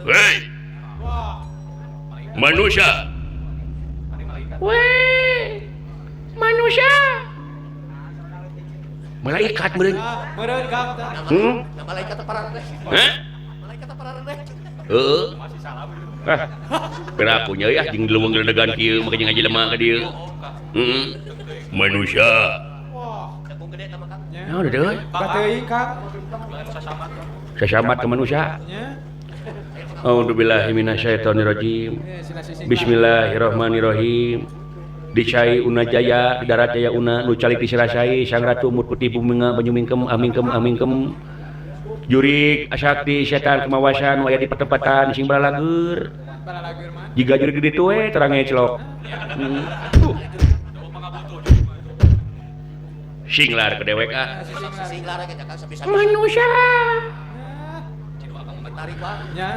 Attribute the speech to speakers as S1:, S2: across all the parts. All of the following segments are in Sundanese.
S1: Hei. Manusia. Weh. Manusia. Malaikat meureun.
S2: Meureun Kang.
S1: Hmm?
S3: Malaikat parareh.
S1: Hah?
S3: Malaikat parareh.
S1: Heeh. Ah. Piraku nya euy ah jeung leuweung geledegan kieu make jeung jelema ka dieu. Heeh. Manusia.
S3: Jagung gede tah Kang.
S1: Naon deui?
S2: Bateuing Kang.
S1: Sasamat ke manusia.
S2: Nya.
S1: A'udzubillahi minasyaitonirrajim. Bismillahirrahmanirrahim. Dicai una jaya, di darat jaya una, nu calik disirasai, sang ratu mut putih buminga banyu mingkem amingkem amingkem. Jurik asakti setan kemawasan nu aya di patempatan sing balalager. Jiga jurik di ditu we terang celok. Singlar ke dewek ah.
S3: Singlar ge Kang sapi-sapi.
S1: Manusia.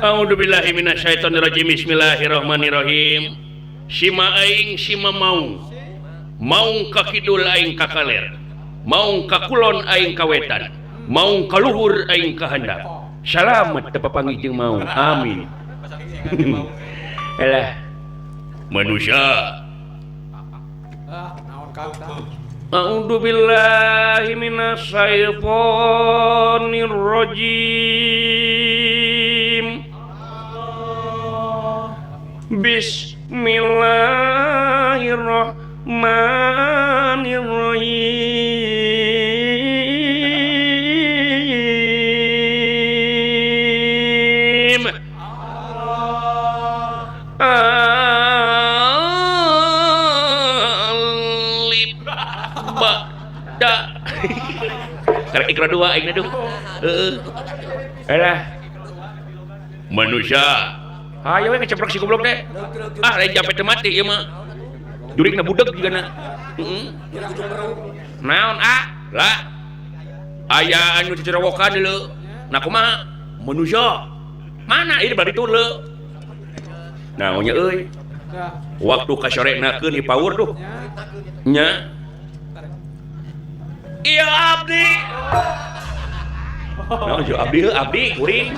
S1: A'udzubillahi minasyaitonirrajim. Bismillahirrahmanirrahim. Sima aing sima maung. Maung ka kidul aing ka kaler. Maung ka kulon aing ka wetan. Maung ka luhur aing ka handap. Salamet teu papanggih jeung maung. Amin. Elah. Manusia.
S2: Ah, naon Kang tah?
S1: A'udzubillahi minasyaitonirrajim. Bismillahirrahmanirrahim. Alif ba da. Karek ikra dua aing aduh. Heeh. Alah. Manusia. Hayo we ngeceprok si goblok teh. Ah lain jampe teu mati ieu mah. Jurikna budeg jigana. Heeh. Naon ah? Lah. Aya anu cecerowokan deuleu. Nah kumaha? Manusia. Mana ieu bari leu. Naonnya euy? Waktu kasorenakeun di paur tuh. Nya. Iya abdi. Naon jo abdi heuh abdi kuring.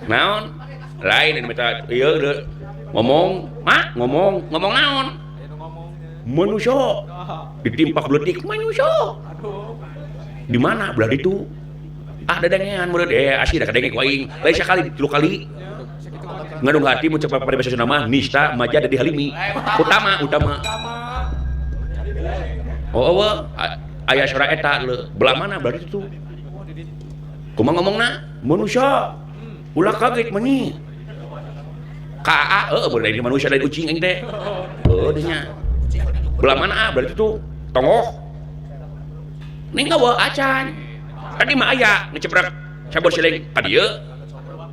S1: Naon? Lain ini minta ieu deui. Ngomong, mah ngomong, ngomong naon? Manusia. Ditimpak beletik manusia. Di mana belah ditu? Ah dadengean meureun asli da kadenge ku aing. Lain sakali tilu kali. Ngandung hati mun cepat pada bahasa Sunda mah nista maja dadi halimi. Utama, utama. Oh, oh, aya suara eta leuh. Belah mana belah ditu? Kumaha ngomongna? Manusia. Ulah kaget meni. Ka heueuh mun lain manusia lain ucing aing teh. Heueuh deh nya. Belah mana ah belah ditu? Tongoh. Ning gawe acan. Tadi mah aya ngeceprak sabor sileng ka dieu.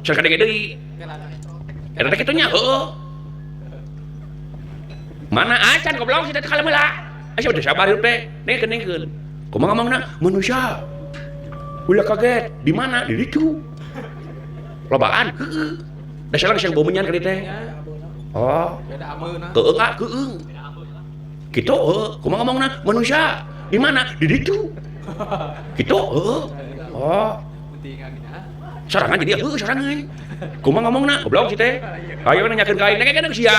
S1: Can kadenge deui. Eta teh kitu nya heueuh. Mana acan goblok si teh kalem heula. Asa udah sabar hirup teh. Nengkeun-nengkeun. Kumaha ngomongna? Manusia. Ulah kaget. Di mana? Di ditu. Lobaan. Heeh. Da salah geus bau menyan ka dieu teh. Oh. Keung ah, keung. Kitu heueuh. Kumaha ngomongna? Manusia. Di mana? Di ditu. Kitu heueuh. Oh. Sorangan jadi heueuh sorangan. Kumaha ngomongna? Goblok si teh. Ayo nanyakeun ka aing, nanya sia.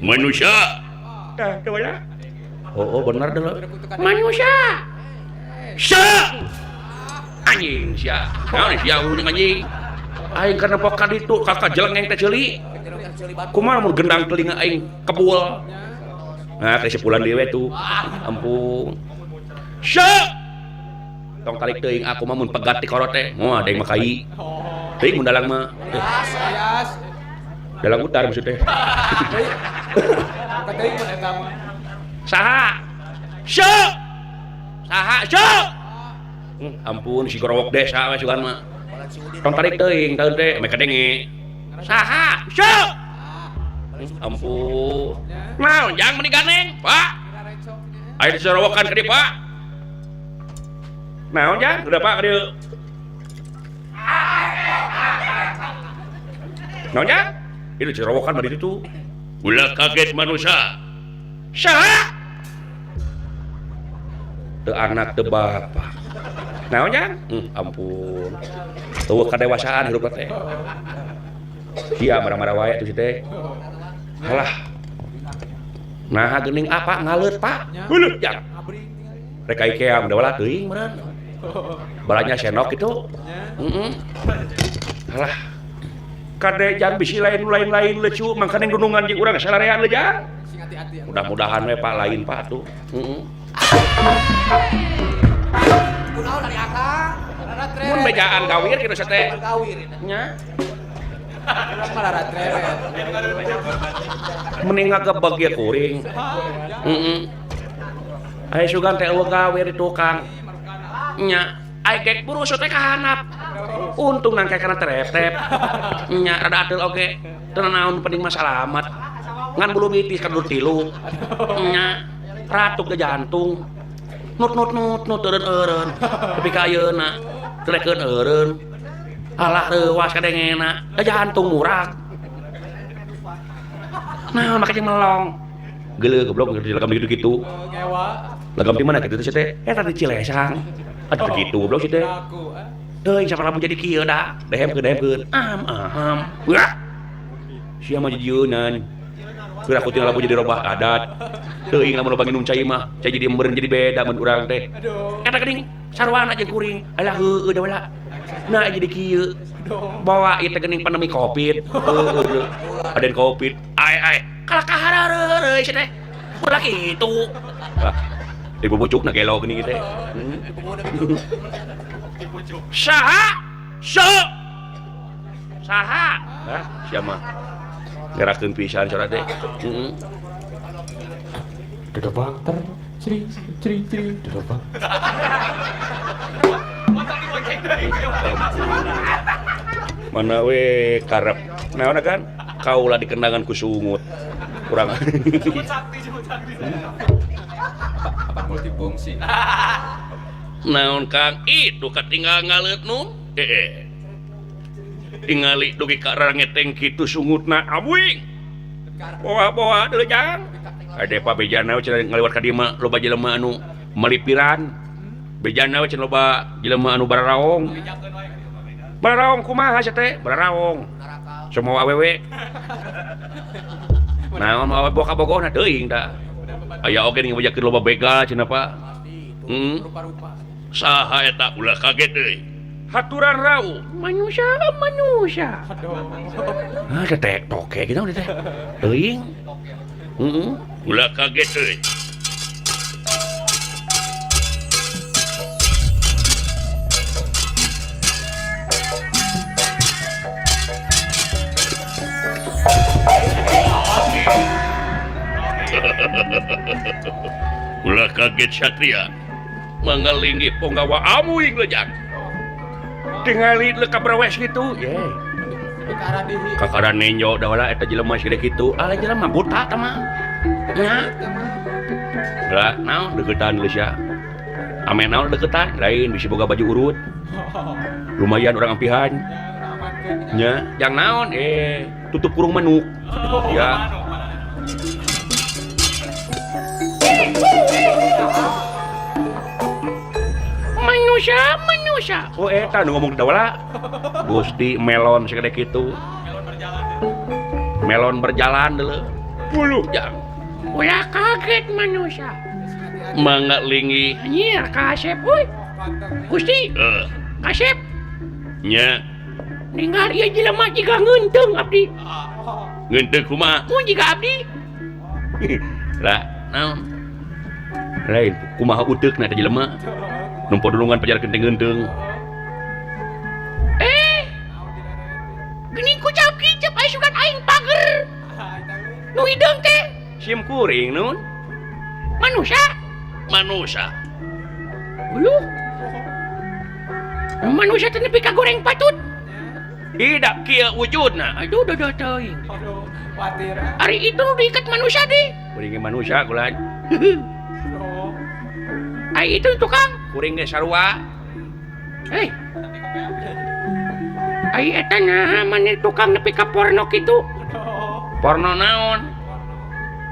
S1: Manusia. Tah, teu wala. Oh, oh benar deh. Manusia. Sia. Anjing sia. Naon sia urang anjing. Aing karena poka ditu kakak jelengeng teh ceuli. Kumaha mun gendang telinga aing kebul. Nah, kesimpulan deui we tuh. Ampun. Sia. Tong tarik teuing aku mah mun pegat ti korot teh. Moal deung mah kai. Teuing mun dalang mah. Dalang utar maksudnya. Saha? Sia. Saha? Sia. Ampun si gorowok desa we sugan mah. Tong tarik teuing taeun teh meh kadenge. Saha? Sia. Ampun. Naon jang meni ganeng, Pak? Aya disorowokan ka dieu, Pak. Naon jang? Udah Pak ka dieu. Naon jang? Itu disorowokan bari ditu. Ulah kaget manusia. Saha? Teu anak teu bapak. Naon jang? Ampun. Eueuh kadewasaan hirup teh. Sia marah-marah wae atuh si teh. Halah. Nah geuning apa ngaleut Pak? Heueuh jang. Rek ka IKEA mun wala teuing meureun. Balanya senok kitu. Heeh. Halah. Kade jang bisi lain lain-lain lecu mangkaning dunungan jeung urang salarean leuh jang. Mudah-mudahan we Pak lain Pak atuh. Heeh.
S3: Kunaon ari akang?
S1: Mun bejaan gawir kitu teh. Nya. Mending ngagebeg ye kuring. Heeh. Aya sugan teh eueuh gawir di tukang. Nya, ai gek burus teh ka handap. Untung nangke kana terep-tep. Nya rada ateul oge. Teu naon penting mah salamet. Ngan bulu bitis ka tilu. Nya, ratuk ke jantung. Nut nut nut nut eureun-eureun. Tapi ka ayeuna telekeun eureun. Alah reuwas kadengena, da jantung murak. Nah, make jeung melong. Geuleuh goblok ngerti lagam gitu-gitu. Lagam di mana kitu teh teh? Eta di Cilesang. Atuh kitu goblok si teh. Teuing saparabu jadi kieu da. Dehemkeun. Am aham. Wah. Sia mah jijieunan. Keur aku tinggal lamun jadi robah adat. Teuing lamun loba nginum cai mah, cai jadi meureun jadi beda mun urang teh. Eta geuning sarwana jeung kuring. Alah heueuh da wala. Nah jadi kieu. Bawa ieu teh geuning pandemi Covid. Heueuh. Aden Covid. Ai ai. Kalah kahareureui sia teh. Ulah kitu. Lah, ibu bucukna gelo geuning teh. Saha? So. Saha? Hah, sia mah. Ngerakeun pisan sora teh. Heeh.
S2: Dedebang ter cri cri cri dedebang.
S1: Mana we karep. Naon kan? Kaula dikendangan ku sungut. Kurang.
S2: Apa multifungsi.
S1: Naon Kang? Itu katinggal ngaleut nu. Tingali dugi ka rangeteng kitu sungutna abuing. Bawa-bawa deui jang. Ade pa bejana we cenah ngaliwat ka dieu mah loba jelema anu melipiran. Bejana we cenah loba jelema anu bararaong. Bararaong kumaha sia teh? Bararaong. Semua awewe. Naon awewe boga bogohna teuing da. Aya oge ning bejakeun loba begal cenah Pak. Heeh. Saha eta ulah kaget euy. Haturan rau manusia manusia. Ah teh toke gitu teh. Teuing. Heeh. Ulah kaget euy. Ulah kaget Satria. Mangalingi ponggawa amuing lejang. Tingali leka berwes gitu. Ye. Kakara nenjo da wala eta jelema sigede kitu. Ala jelema buta tah mah. Nya. Lah naon deukeutan geus sia. Ame naon deukeutan lain bisi boga baju urut. Lumayan urang ampihan. Nya, jang naon tutup kurung manuk. Ya. Manusia, manusia. Oh eta nu ngomong dawala. Gusti melon segede kitu. Melon berjalan deuleu. Buluh jang. Ulah kaget manusia. Mangga linggih. Anjir kasep euy. Gusti, kasep. Nya. Ninggal ieu jelema jiga ngeunteung abdi. Ngeunteung kumaha? Mun jiga abdi. Lah, naon? Lain kumaha uteukna teh jelema. Numpo dulungan pajarkeun teh ngeunteung. Geuning ku cap kicep aya sugan aing pager. Nu hideung teh sim kuring nun. Manusia? Manusia. Uluh. Manusia teh nepi ka goreng patut. Tidak kieu wujudna. Aduh dodo teuing. Ari itu diikat manusia deh. Kuring ge manusia kulan. Ai itu tukang kuring ge sarua. Hei. Ai eta naha maneh tukang nepi ka porno kitu? Porno naon?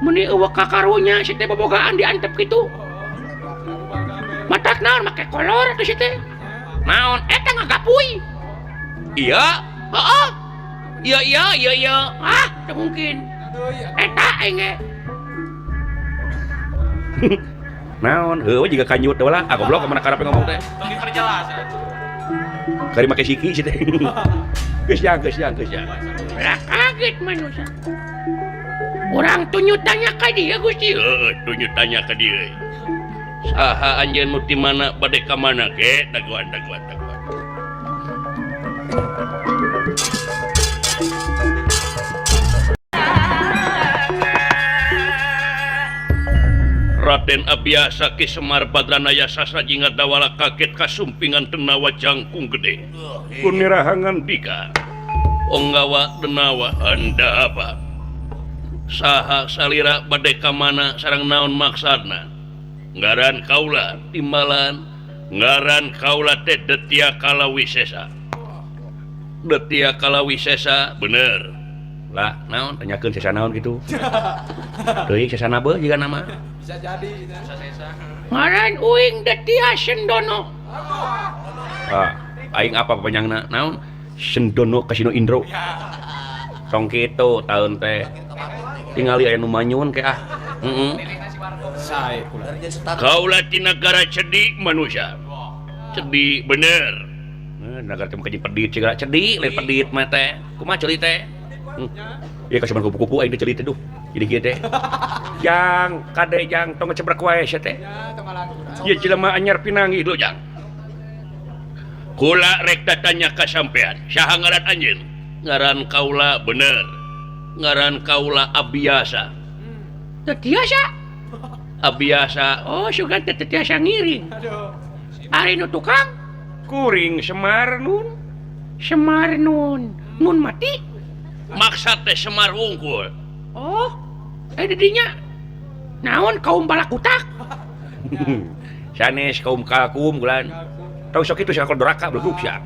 S1: Meuni eueuh kakarunya si teh bobogaan diantep kitu. Matak naon make kolor atuh si teh. Naon eta ngagapuy. Iya, heeh. Iya iya iya iya. Ah, teu mungkin. Eta aing ge. Naon, heueuh jiga kanjut teh lah. Ah goblok ka mana karape ngomong teh.
S2: Tong diperjelas.
S1: Kari make siki sih teh. Geus jang, geus jang, geus jang. Lah kaget manusia. Urang tunjuk tanya ka dieu Gusti. Heueuh, tunjuk tanya ka dieu. Saha anjeun nu ti mana bade ka mana ge dagoan dagoan dagoan. Raden Abiyasa Ki Semar Badranaya Sastra Jingga Dawala kaget kasumpingan denawa jangkung gede. Kunirahangan dika. Onggawa denawa anda apa? Saha salira bade ka mana sareng naon maksadna? Ngaran kaula timbalan, ngaran kaula teh Detia Kalawisesa. Detia Kalawisesa bener. Lah naon tanyakeun sesa naon kitu. Teuing sesana beuh jiga nama.
S2: Bisa jadi sesa.
S1: Ngaran uing Detia Sendono. Ah, aing apa panjangna naon? Sendono Kasino Indro. Tong kitu taun teh. Tingali aya nu manyun ke ah. Heeh. Kaula ti nagara Cedi manusia. Cedi bener. Nagara teh mah pedit segala cedi, lain pedit mah teh. Kumaha ceuli teh? Ieu kasuman kupu-kupu aing teh ceuli teh duh. Jadi kieu teh. Jang, kade jang tong ngecebrek wae sia teh. Ieu jelema anyar pinanggih lho jang. Kula rek tatanya ka sampean, saha ngaran anjeun? Ngaran kaula bener. Ngaran kaula Abiyasa. Teu tiasa. Abiyasa, oh sugan teu tiasa ngiring. Ari nu tukang kuring Semar Nun. Semar Nun, nun mati. Maksad teh Semar wungkul. Oh, didinya naon kaum balakutak? Sanes kaum kalkum gulan. Tau sok kitu sia doraka beleguk sia.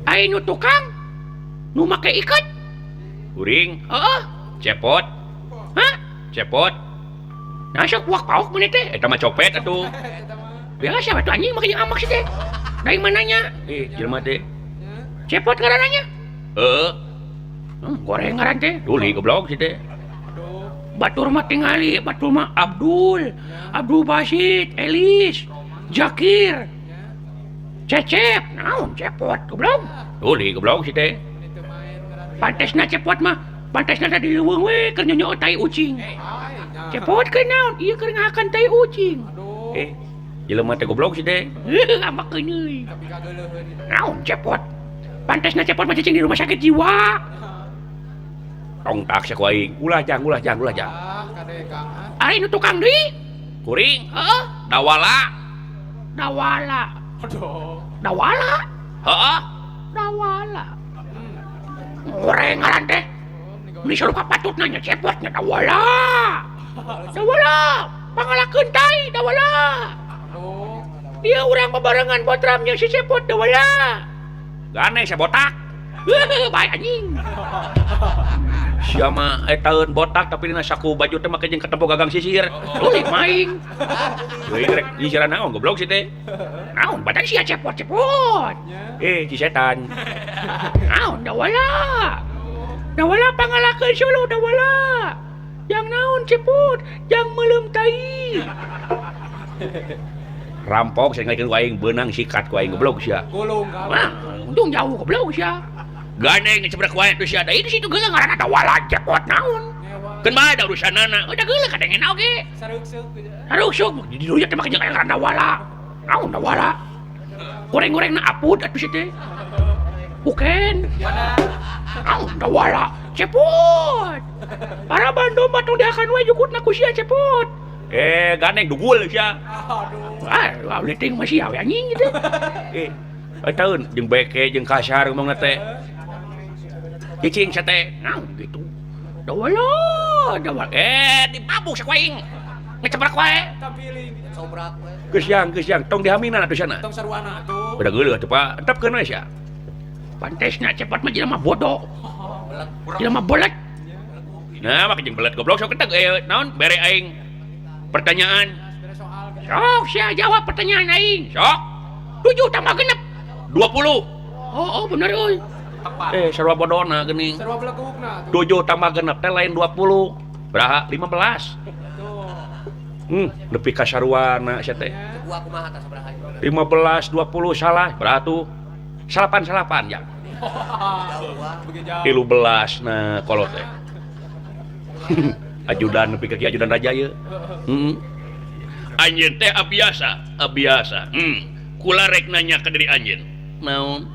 S1: Ari nu tukang nu make iket? Kuring. Heeh, cepot. Hah? Cepot. Nah sok puak paok mun teh eta mah copet atuh. Biasa atuh anjing make jeung amak sih teh. Daing mananya? Jelema teh. Cepot ngarananya? Heeh. Goreng ngaran teh. Duli goblok sih teh. Batur mah tingali, batur mah Abdul, Abdul Basit, Elis, Jakir, Cecep. Naon cepot goblok? Duli goblok sih teh. Pantesna cepot mah, pantesna tadi leuweung we keur nyonyok tai ucing. Cepot keur naon? Ieu keur ngahakan tai ucing. Jelema teh goblok sih teh. Amakeun euy. Naon cepot? Pantesna cepot mah cicing di rumah sakit jiwa. Tong tak sia ku aing. Ulah jang, ulah jang, ulah jang. Ari nu tukang deui? Kuring. Heeh. Dawala. Dawala. Dawala. Heeh. Dawala. Goreng ngaran teh. Meuni saluka patutna nya cepot nya dawala. Dawala, pangalakeun tai dawala. Dia urang babarengan botram jeung si cepot dawala. Gane sia botak. Bae anjing. Sia mah taeun botak tapi dina saku baju teh make jeung ketempo gagang sisir. Tuluy maing. Teuing rek nyisiran naon goblok si teh. Naon badan sia cepot-cepot. Si setan. Naon dawala. Dawala pangalakeun suluh dawala. Jang naon cepot, jang meuleum tai. Rampok sia ngaikeun ku aing beunang sikat ku aing goblok sia.
S2: Gulung.
S1: Wah, untung jauh goblok sia. Gandeng ngecebrek wae tuh sia. Da itu situ geuleuh ngaranna dawala cepot naon. Keun bae da urusanana. Udah geuleuh kadengen oge.
S2: Saruksuk.
S1: Saruksuk di dieu teh make jeung ngaran dawala. Naon dawala? Goreng-gorengna apud atuh sia teh. Bukan. Naon dawala cepot. Para bandom tong diakan wae jukutna ku sia cepot. Gandeng dugul sia.
S2: Aduh.
S1: Ah, uliting mah sia we anjing gitu. Taeun jeung beke jeung kasar ngomongna teh. Cicing sia teh. Naon gitu. Dawala, dawala. Dibabuk sia ku aing. Ngecebrek wae.
S2: Tampiling.
S3: Sobrak we.
S1: Geus jang, tong dihaminan atuh sana.
S2: Tong sarwana atuh.
S1: Udah geuleuh atuh Pak, entepkeun we sia. Pantesna cepot mah jelema bodoh. Jelema belet. Nah, make jeung belet goblok sok teh naon bere aing pertanyaan. Sok sia jawab pertanyaan aing. Sok. 7 tambah genep 20. Oh, bener euy.
S2: Tepat.
S1: Sarua bodona geuning.
S2: Sarua belegugna
S1: tuh. 7 tambah genep teh lain 20. Beraha 15. Nepi ka saruana sia teh.
S3: Gua kumaha tah sabaraha?
S1: 15 20 salah, beraha tuh? 8 ya. 13 nah kolot teh. Ajudan nepi ka ki ajudan raja ieu. Heeh. Anjeun teh abiasa, abiasa. Kula rek nanya ka diri anjeun. Naon?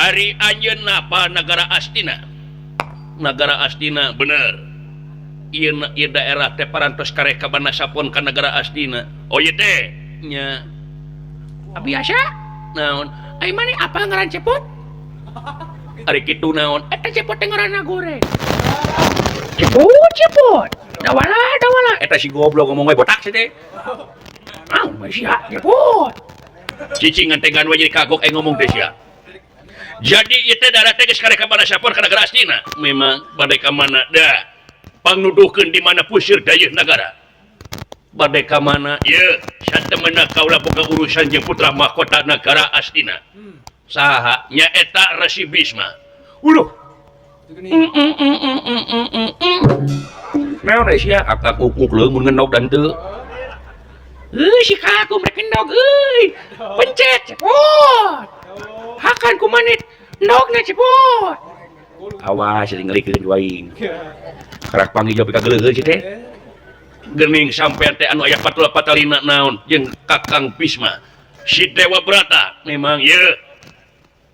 S1: Ari anjeun napa nagara Astina? Nagara Astina bener. Ieu daerah teh parantos karek ka Banasapon ka nagara Astina. Oh ieu teh nya. Abiasa? Naon? Ai maneh apa ngaran cepot? Ari kitu naon? Eta cepot teh ngaranna goreng. Cepot, cepot. Dawala, dawala. Eta si goblok ngomong we botak sih teh. Ah, sia cepot. Cicing ngantegan we jadi kagok ngomong teh sia. Jadi ieu teh daerah teh geus karek ka Banasapon ka nagara Astina. Memang bade ka mana da? Pangnuduhkeun di mana pusir dayeuh nagara. Bade ka mana? Ieu satemena kaula boga urusan jeung putra mahkota nagara Astina. Saha? Nya eta Resi Bisma. Uluh. Naon sia akak ukuk leungeun ngendog dan teu. Euy si kaku mereka endog euy. Pencet cepot. Hakan ku manit endogna cepot. Awas ngelikeun ku aing. Karak panggil jauh ka geuleuh si teh. Geuning sampean teh anu aya patula patalina naon jeung Kakang Bisma. Si Dewa Brata memang ieu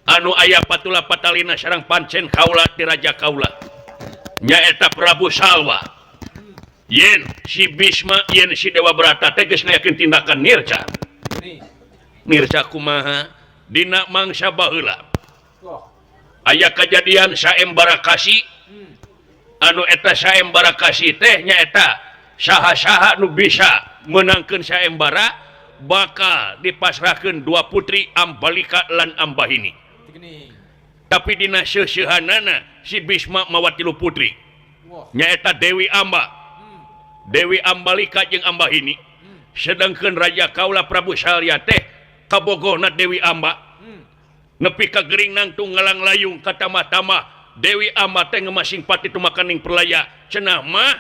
S1: anu aya patula patalina sareng pancen kaula ti raja kaula. Nyaeta Prabu Salwa. Yen si Bisma yen si Dewa Brata teh geus ngayakeun tindakan nirca. Nirca kumaha? Dina mangsa baheula. Aya kajadian saembara kasih. Anu eta saembara kasih teh nyaeta saha-saha nu bisa meunangkeun saembara bakal dipasrahkeun dua putri Ambalika lan Ambahini. Tapi dina seuseuhanana si Bisma mawa tilu putri. Nyaeta Dewi Amba. Dewi Ambalika jeung Ambahini. Sedangkeun raja kaula Prabu Salya teh kabogohna Dewi Amba. Nepi ka gering nangtung ngalang layung ka tamah-tamah Dewi Amba teh ngemasing pati tumakaning perlaya. Cenah mah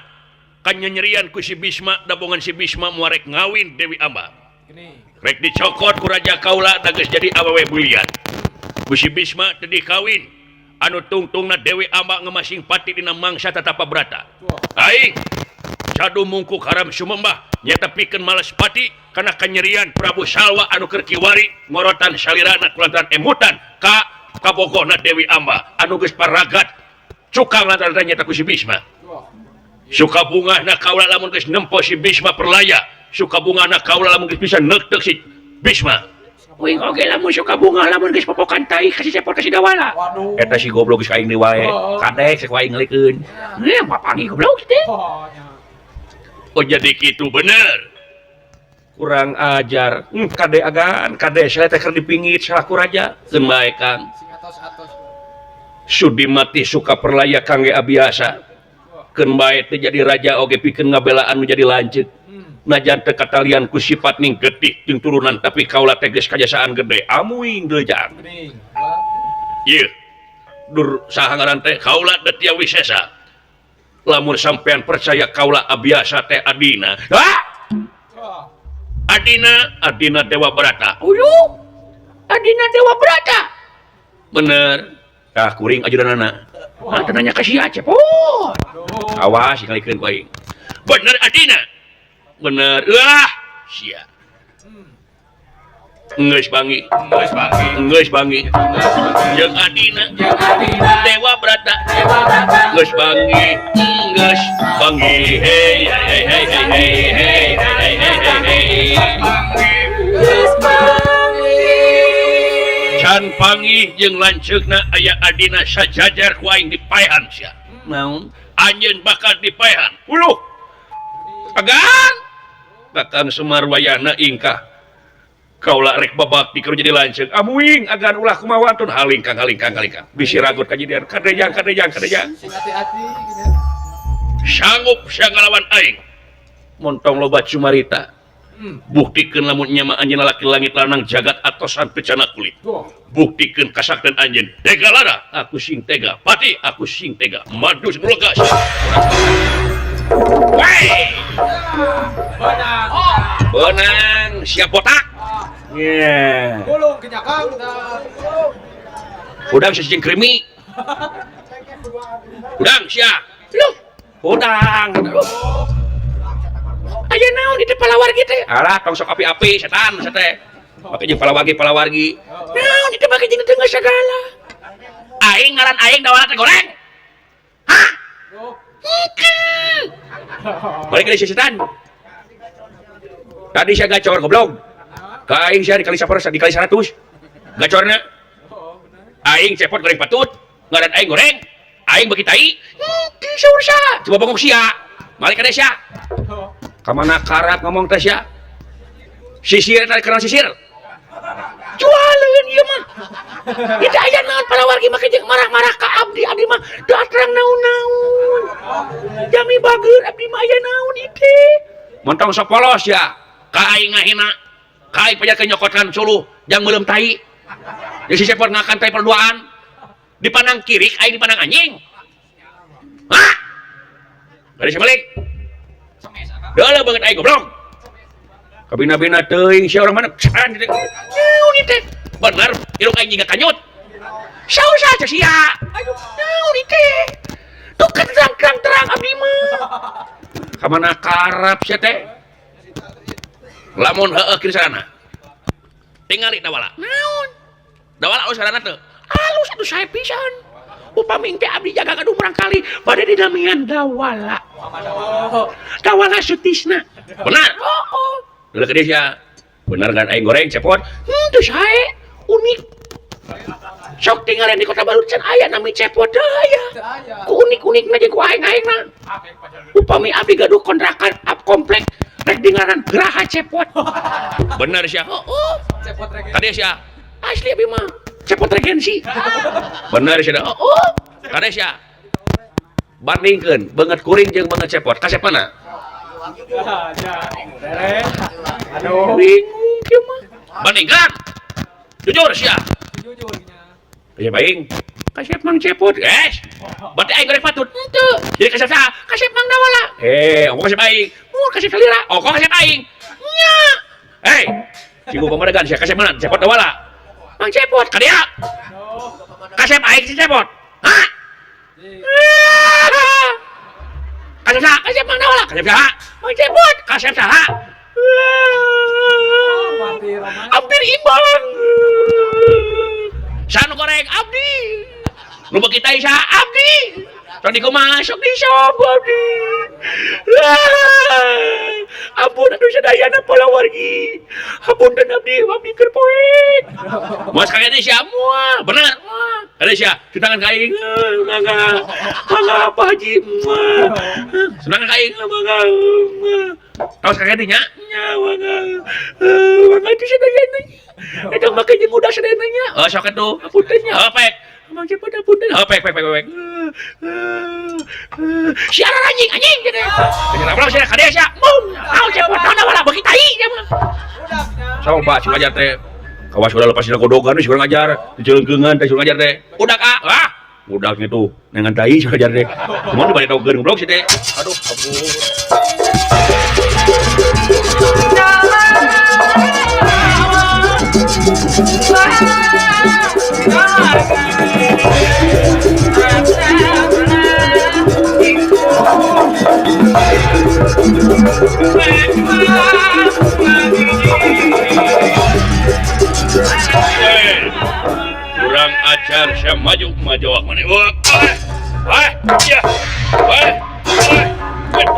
S1: kanyanyerian ku si Bisma dabongan si Bisma muarek ngawin Dewi Amba. Rek dicokot ku raja kaula da geus jadi awewe bulian. Ku si Bisma teu dikawin. Anu tungtungna Dewi Amba ngemasing pati dina mangsa tatapa brata. Aing cadu mungkuk haram sumembah nyata pikeun males pati kana kanyerian Prabu Salwa anu keur kiwari ngorotan salirana kulantaran emutan ka kabogohna Dewi Amba anu geus paragat cukang lantaran nyata ku si Bisma. Suka bungahna kaula lamun geus nempo si Bisma perlaya, suka bungahna kaula lamun geus bisa neukteuk si Bisma. Uing oge lamun suka bungah lamun geus popokan tai ka si cepot ka si Dawala. Eta si goblok geus aing deui wae. Kadek sek wae ngelikeun. Heuh mapangi goblok teh. Oh jadi kitu bener. Kurang ajar. Kade agan, kade saya teh keur dipingit salaku raja. Keun bae Kang. Sudi mati suka perlaya kangge abiasa. Keun bae teh jadi raja oge pikeun ngabelaan nu jadi lanceuk. Najan teu katalian ku sifat ning getih jeung turunan tapi kaula teh geus kajasaan gede. Amuing deui jang. Ieu dur saha ngaran teh kaula Detya Wisesa. Lamun sampean percaya kaula abiasa teh adina. Hah? Adina, Adina Dewa Brata. Uyuh. Adina Dewa Brata. Bener. Tah kuring ajudanana. Ah teu nanya ka sia cepot. Awas ngalikeun ku aing. Bener Adina. Bener. Ulah sia. Geus bangi. Geus bangi. Geus bangi. Jeung Adina. Dewa Brata. Geus bangi. Geus bangi. Hey hey hey hey hey hey hey hey hey. Geus bangi. Can panggih jeung lanceukna aya Adina sajajar ku aing dipaehan sia. Naon? Anjeun bakal dipaehan. Uluh. Agan. Kakang Semar wayahna ingkah. Kaula rek babak dikeun jadi lanceuk. Amuing agan ulah kumaha wantun haling kang haling kang haling kang. Bisi ragut kajadian kadejang kadejang kadejang.
S2: Sing hati-hati
S1: Sanggup sia ngalawan aing. Montong loba cumarita. Buktikeun lamun nya mah anjeun lalaki langit lanang jagat atosan pecana kulit. Buktikeun kasakten anjeun. Tega lada, aku sing tega. Pati, aku sing tega. Madu semulega. Woi.
S2: Benang.
S1: Benang, siap botak. Yeah.
S2: Gulung kenyakang.
S1: Udang sising krimi. Udang sia. Loh, udang. Aya naon di teh palawargi teh? Alah, tong sok api-api setan teh. Make jeung palawargi-palawargi. Naon di teh make jeung teu sagala. Aing ngaran aing dawala teh goreng. Hah? Henteu. Balik ke si setan. Tadi sia gacor goblok. Ka aing sia dikali 1 dikali 100. Gacorna. Aing cepot goreng patut, ngaran aing goreng. Aing beuki tai. Henteu saur sia. Coba bongkok sia. Balik ka sia. Kamana karap ngomong teh sia? Sisir tarik kana sisir. Jualeun ieu mah. Ieu teh aya naon palawargi make jeung marah-marah ka abdi, abdi mah datang naon-naon. Jami bager abdi mah aya naon ieu teh. Montong sok polos ya. Ka aing ngahina. Ka aing pajarkeun nyokotan suluh jang meuleum tai. Jeung si cepot ngakan tai perduaan. Dipandang kirik aing dipandang anjing. Hah? Bari sebalik. Dalah banget aing goblok. Kabina-bina teuing sia urang mana? Saran teh. Naon ieu teh? Bener, irung aing jiga kanyut. Saur saja sia. Aduh, naon ieu teh? Tuh kan terang-terang abdi mah. Ka mana karap sia teh? Lamun heueuh kieu sarana. Tingali dawala. Naon? Dawala alus sarana teu? Alus atuh sae pisan. Upami teh abdi jaga gaduh murangkali bade dinamian dawala. Dawala Sutisna. Benar. Oh. Dulu ke dia. Benar kan aing goreng cepot. Teu sae. Unik. Sok tinggalan di Kota Baru can aya nami cepot teu aya. Ku unik-unikna jeung ku aing-aingna. Upami abdi gaduh kontrakan ap komplek rek dingaran Geraha Cepot. Benar sia. Heeh.
S2: Cepot rek.
S1: Kade sia. Asli abdi mah. Cepot regensi. Benar sia. Oh. Kade sia. Bandingkeun beungeut kuring jeung beungeut cepot. Kasep mana?
S2: Aduh.
S1: Bingung kieu mah. Bandingkan. Jujur sia.
S2: Jujur nya.
S1: Kasep aing. Kasep mang cepot. Eh. Berarti aing goreng patut. Henteu. Jadi kasep saha? Kasep mang dawala. Eh, ongko kasep aing. Mun kasep salira. Ongko kasep aing. Nya. Hei. Sibuk pamadegan sia kasep mana? Cepot dawala. Mang cepot ka dia. Kasep aing si cepot. Hah? Kasep saha? Kasep mang dawala. Kasep saha? Mang cepot. Kasep saha? Hampir imbang. Sanu goreng abdi. Nu beuki tai saha? Abdi. Tong dikumaha sok disop abdi. Ampun aduh sadayana palawargi. Hapunten abdi abdi keur poek. Mas kagak sia moal. Bener. Kade sia tunangan ka aing. Mangga. Mangga Pak Haji. Tunangan ka aing mangga. Taos kagak nya? Nya mangga. Mangga itu sadayana. Eta make jeung udah sadayana nya. Oh sok atuh. Hapunten nya. Oh pek. Mang cepot hapunten. Oh pek pek pek pek. Siaran anjing anjing gitu. Kenapa sia kade sia? Mung. Naon cepot naon wala beuki tai sia mah. Coba si ngajar teh. Kawas udah lepas godogan si urang ngajar, diceungkeungan teh si urang ngajar teh. Udak ah. Ah, udak gitu. Nengan tai si ngajar teh. Kumaha dibari togeun goblok si teh. Aduh, ampun. Kurang ajar saya maju maju mana? Wah, wah, ya, wah, wah,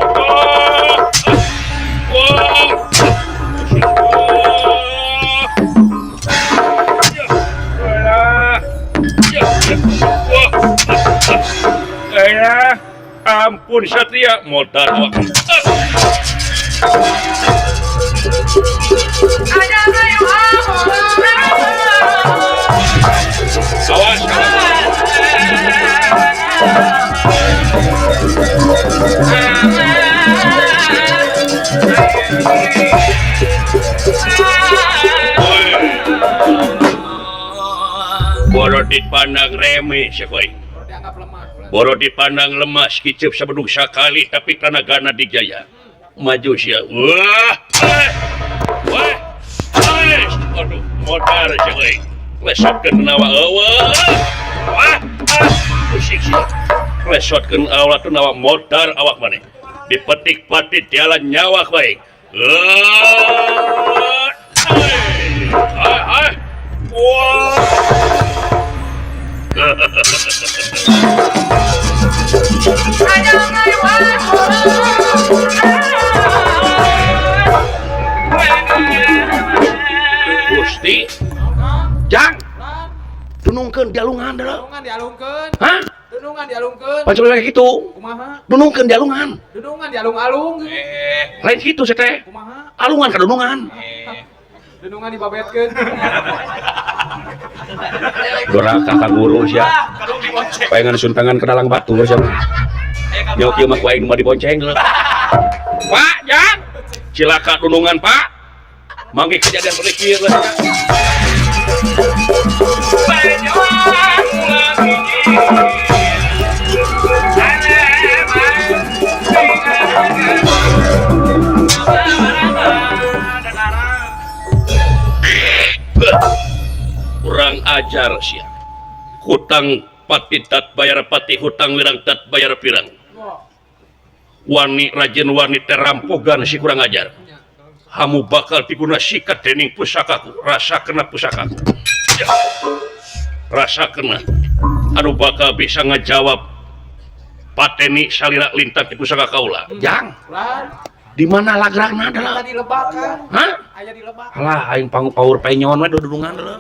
S1: wah, wah, ampun Satria modal awak. Awas, awas. Boro dipandang remeh sia aing. Boro dipandang lemas kiceup sabedug sakali tapi tanagana dijaya. Maju sia. Wah. Wah. Aduh, modar sia aing. Lesotkeun nawa eueuh. Wah. Musik sia. Lesotkeun awak teu nawa modar awak maneh. Dipetik-patik tiala nyawa bae. Wah. Gusti Jang dunungkeun dialungan deuleu.
S2: Dunungan dialungkeun.
S1: Hah?
S2: Dunungan dialungkeun.
S1: Pancen kitu.
S2: Kumaha?
S1: Dunungkeun dialungan.
S2: Dunungan dialung-alung.
S1: Lain kitu sia teh.
S2: Kumaha?
S1: Alungan ka dunungan.
S2: Dunungan dibabetkeun.
S1: Doraka ka guru sia. Paengan suntangan ka dalang batur sia. Nyaho kieu mah ku aing mah dibonceng geuleuh. Pak, Jang. Cilaka dunungan, Pak. Mangke kejadian berikir lah. Kurang ajar sia. Hutang pati tat bayar pati, hutang wirang tat bayar pirang. Wani rajin wani terampogan si kurang ajar. Hamu bakal diguna sikat dening pusakaku, rasa kena pusakaku. Ya. Rasa kena. Anu bakal bisa ngajawab pateni salira lintang di pusaka kaula. Jang. Di mana lagragna adalah?
S2: Di lebak kan.
S1: Hah?
S2: Aya di lebak.
S1: Alah aing paur penyon we dudungan deuleu.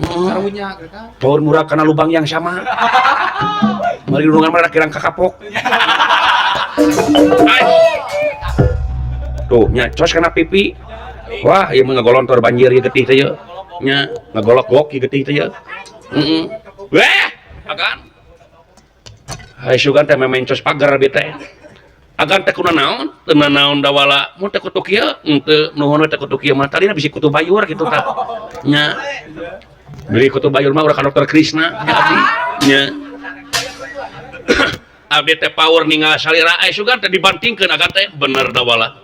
S2: Sarunya kan.
S1: Paur murah kana lubang yang sama. Mari dudungan mah kirang kakapok. Tuh nya cos kana pipi. Wah, ieu mah ngagolontor banjir ieu getih teh ieu. Nya ngagolok-gok ieu getih teh ieu. Heeh. Weh, agan. Hai sugan teh memencos pagar bi teh. Agan teh kuna naon? Teu naon dawala. Mun teh kutu kieu, henteu nuhun we teh kutu kieu mah tadina bisi kutu bayur kitu tah. Nya. Beli kutu bayur mah urang ka Dokter Krisna nya abdi. Nya. Abdi teh power ningal salira ai sugan teh dibantingkeun agan teh bener dawala.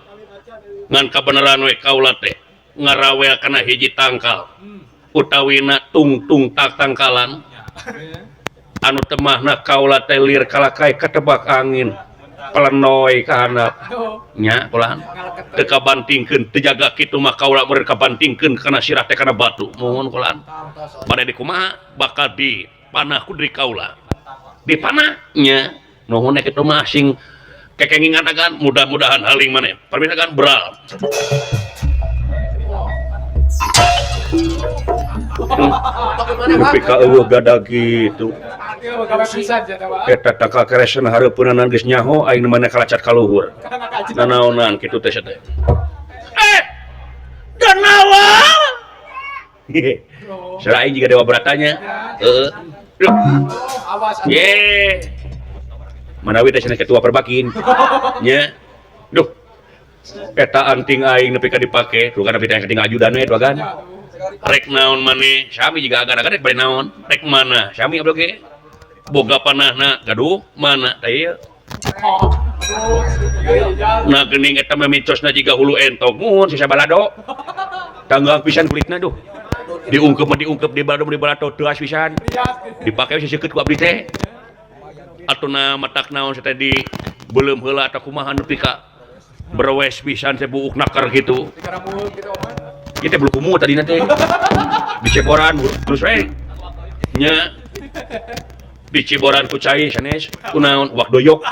S1: Ngan kabeneran we kaula teh ngarawel kana hiji tangkal. Utawina tungtung tak tangkalan. Anu temahna kaula teh lir kalakai katebak angin. Pelenoy ka handap. Nya ulah teu kabantingkeun teu jaga kitu mah kaula meureun kabantingkeun kana sirah teh kana batu. Nuhun kulaan. Bade di kumaha bakal dipanah ku diri kaula. Dipanah nya nuhun kitu mah sing kekengingan agan mudah-mudahan haling maneh. Permisi agan beral. Nepi ka eueuh gadag kitu. Eta tangkal keresan hareupeunana geus nyaho aing nu maneh kalacat ka luhur. Nanaonan kitu teh teh. Danawa. Salah aing jiga Dewa Bratanya. Heeh. Ye. Manawi teh cenah ketua perbakin. Nya. Duh. Eta anting aing nepi ka dipake, tuh kan nepi teh kating ajudan we tuh kan. Rek naon maneh, sami jiga agan-agan rek bade naon, rek mana? Sami abdi oge. Boga panahna gaduh mana tah ieu. Nah geuning eta mah micosna jiga hulu entog mun sisa balado. Tanggang pisan kulitna duh. Diungkep mah diungkep di balado di balato teuas pisan. Dipake siseukeut ku abdi teh. Atuna matak naon teh di beuleum heula atawa kumaha nepi ka berwes pisan teh buuk nakar kitu. Ieu teh bulu kumu tadina teh. Diceboran terus we. Nya. Diceboran ku cai sanes kunaon wak doyok.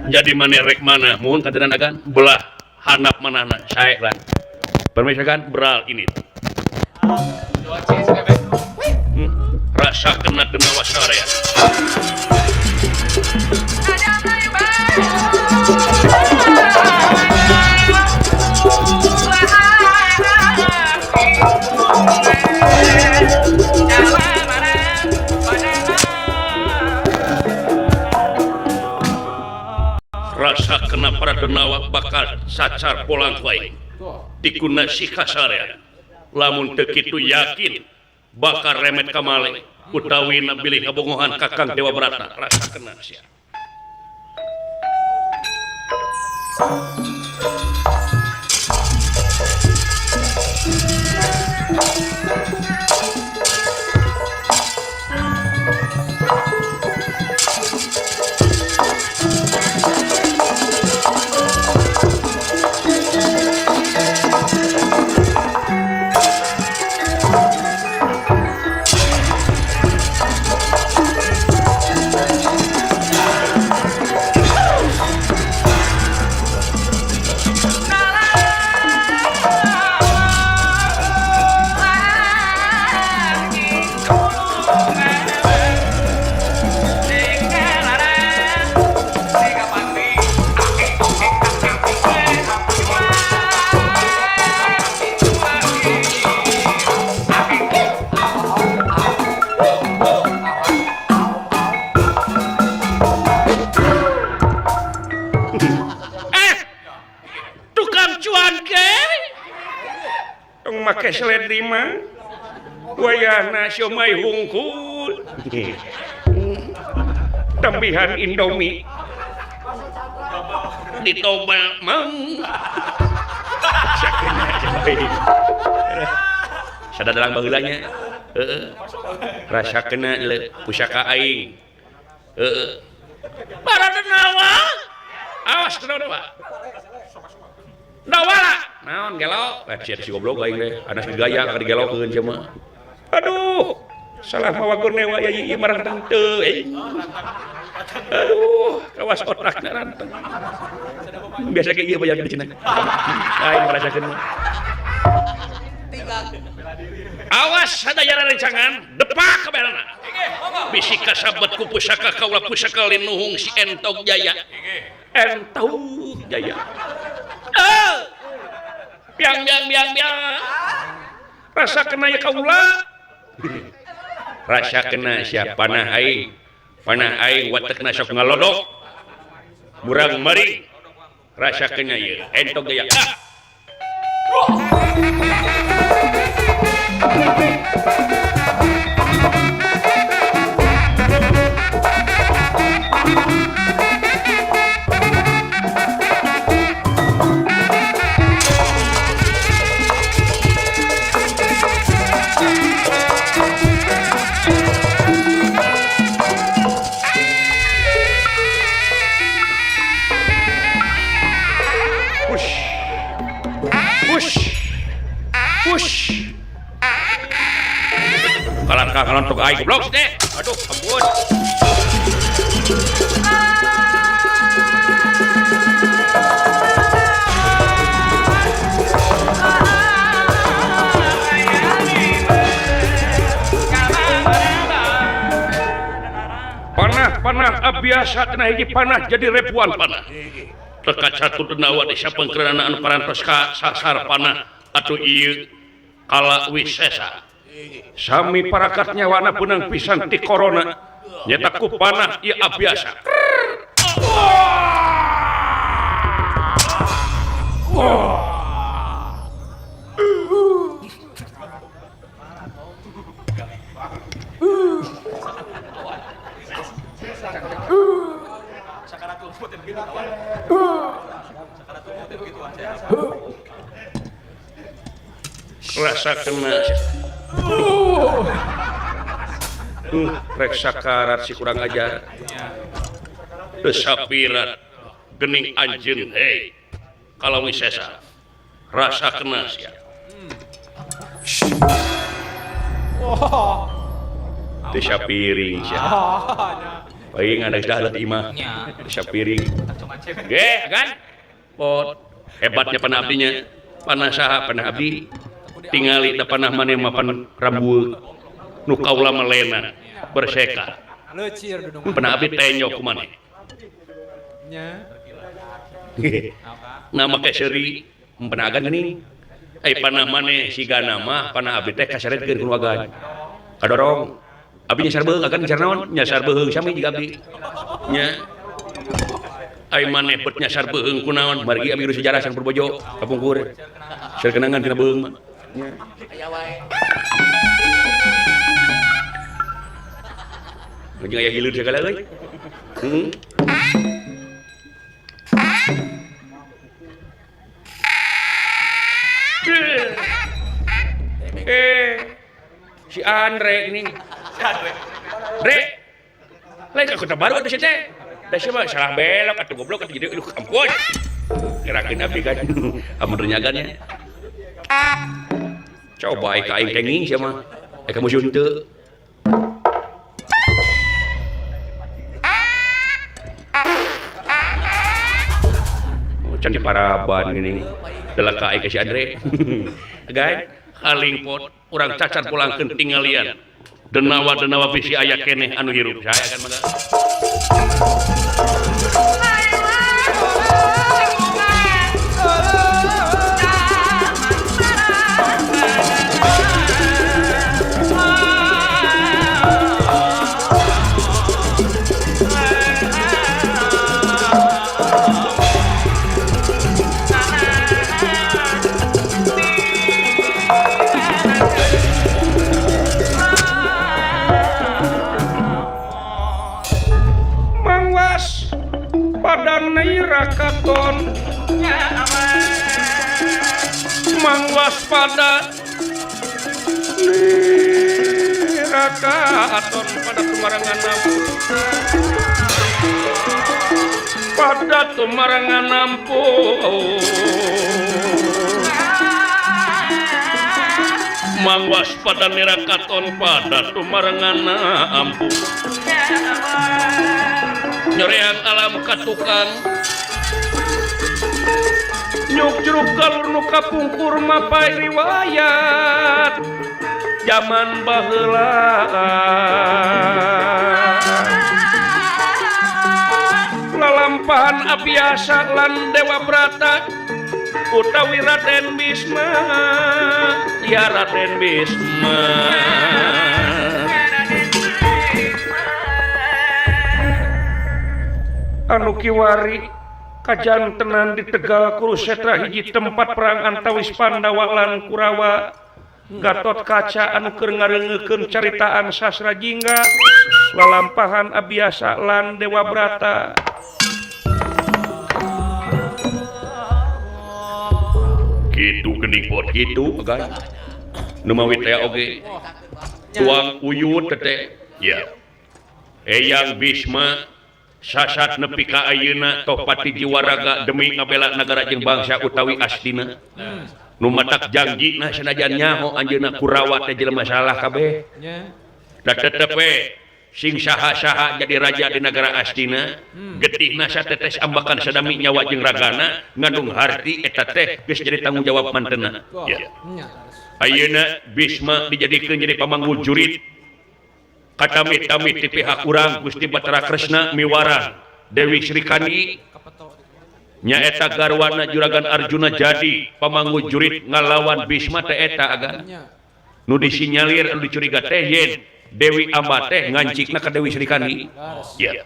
S1: Jadi maneh rek mana mun katenan agan belah handap manahna sae lan. Permisi agan beral ini. Rasa kena denawa sarea. Rasa kena Rasakena para denawa bakal sacar polang ku aing. Tikuna si kasarea. Lamun teu kitu yakin bakal remet kamale utawina bilih ngabongohan Kakang Dewa Brata. Rasakena sia. Make seledri mah wayahna siomay hungkul tambihan Indomie ditobel mang sadadalang baheula nya heeh rasa kena pusaka aing heeh para denawa awas denawa dawala naon gelo sia si goblok aing teh anas digaya ka digelokeun sia mah aduh salah mawa kurnewa ya ieu maranteng teu aduh kawas otakna ranteng biasa ge ieu bayar di cenah aing merasakeun awas sadaya rencangan depak ka belana bisi kasabet ku pusaka kaula pusaka linuhung si Entog Jaya Entog Jaya biang biang biang biang rasa kena ya kaula rasa kena siapa panah aing watekna sok ngalodok murang mering rasa kena ieu Entog Jaya Kalontok aing goblok teh. Aduh, ampun. Panah-panah abiasa cenah hiji panah jadi ribuan panah. Teka catur denawa desa pangkeranaan anu parantos ka sasar panah atuh ieu kala wisesa. Sami parakat nyawana benang pisan ti corona nyata ku panah ieu abiasa. Rasa kena rek sakarat si kurang ajar desapirat gening anjeun hei kalau wisesa rasa kena sia desa piring sia paling ada dah imah desa piring ge kan pot hebatnya panah abdinya panah saha panah abdi tingali da panah maneh mapan rambueuk nu kaula melena berseka panah abdi tenyo ku maneh nya na make seuri penagan geuning ai panah maneh sigana mah panah abdi teh kaseretkeun ku nu agan kadorong abdi nyasar beuheung agan nyasar naon nyasar beuheung sami jiga abdi nya Ai maneh bet nyasar beuheung kunaon margi abi sejarah sang Purbojo kapungkur. Seur kenangan tina beuheung mah.
S3: Aya wae.
S1: Jeung aya hileud sagala euy. Heeh. Si Andre ini. Si Andre. Dre. Lain ke Kota Baru atuh teh. Da sia mah salah belok atuh goblok atuh jadi aduh ampun. Gerakeun abdi kan. Amun renyagan nya. Coba ka aing kenging sia mah. Ka musuh henteu. Oh, can di paraban gini. Delek ka aing ka si Andre. Guys, halingpot urang cacar pulangkeun tinggalian. Denawa-denawa bisi aya keneh anu hirup. Saya kan mangga. Katon mangwaspada nirakaton pada tumarangan nampu pada tumarangan nampu mangwaspada nirakaton pada tumarangan nampu nyoreang alam katukang nyuk jeruk galur nu kapungkur mapai riwayat zaman baheula lalampahan abiasa lan Dewa Brata utawi Raden Bisma ya Raden Bisma anu kiwari kajantenan di Tegal Kurusetra hiji tempat perang antawis Pandawa lan Kurawa. Gatot Kaca anu keur ngareungekeun caritaan Sastra Jingga lalampahan Abiasa lan Dewa Brata. Kitu geuning pot kitu guys. Nu mawi teh oge tuang uyut teh. Ya. Eyang Bisma sasat nepi ka ayeuna tohpati jiwaraga demi ngabela nagara jeung bangsa utawi Astina. Nu matak jangjina sanajan nyaho anjeunna Kurawa teh jelema salah kabeh. Da tetep we sing saha-saha jadi raja di nagara Astina, getihna satetes ambakan sadami nyawa jeung ragana ngandung harti eta teh geus jadi tanggung jawab mantena. Ya. Ayeuna Bisma dijadikeun jadi pamanggu jurit. Katami-tami ti pihak urang Gusti Batara Kresna miwarang Dewi Sri Kandi nyaeta garwana Juragan Arjuna jadi pamanggu jurit ngalawan Bisma teh eta agan nu disinyalir anu dicuriga teh yen Dewi Amba teh ngancikna ka Dewi Sri Kandi. Ya.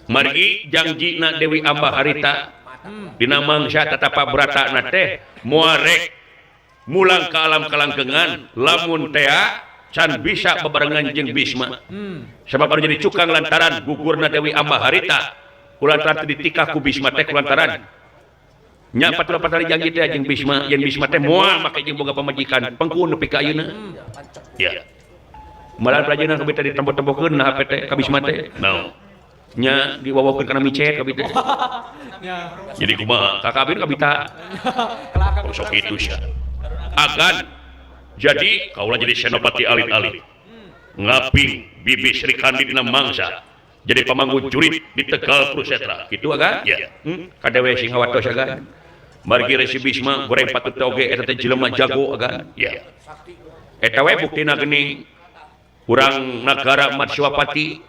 S1: Margi jangjina Dewi Amba harita dina mangsa tatapa bratana teh moal rek mulang ka alam kalangkengan lamun tea can bisa bebarengan jeung Bisma. Sebab anu jadi cukang lantaran gugurna Dewi Amba harita kulantaran teu ditikah ku Bisma teh kulantaran nya 44 kali janji teh jeung Bisma yen Bisma teh moal make jeung boga pamajikan pengku nepi ka ayeuna. Ya. Malah prajana kabeh teh ditempo-tempokeun na HP teh ka Bisma teh. Naon? Nya diwawokeun kana micet kabeh teh. Jadi kumaha? Ka kabeh kabita. Sok kitu sia. Agan jadi kaulah jadi senopati alit-alit ngaping bibi Sri Kandi dina mangsa jadi pamanggu jurit di Tegal Kurusetra kitu agan ya. Kadewe sing hawatos agan margi Resi Bisma goreng patut oge eta teh jelema jago agan ya. Eta we buktina geuning urang nagara Matswapati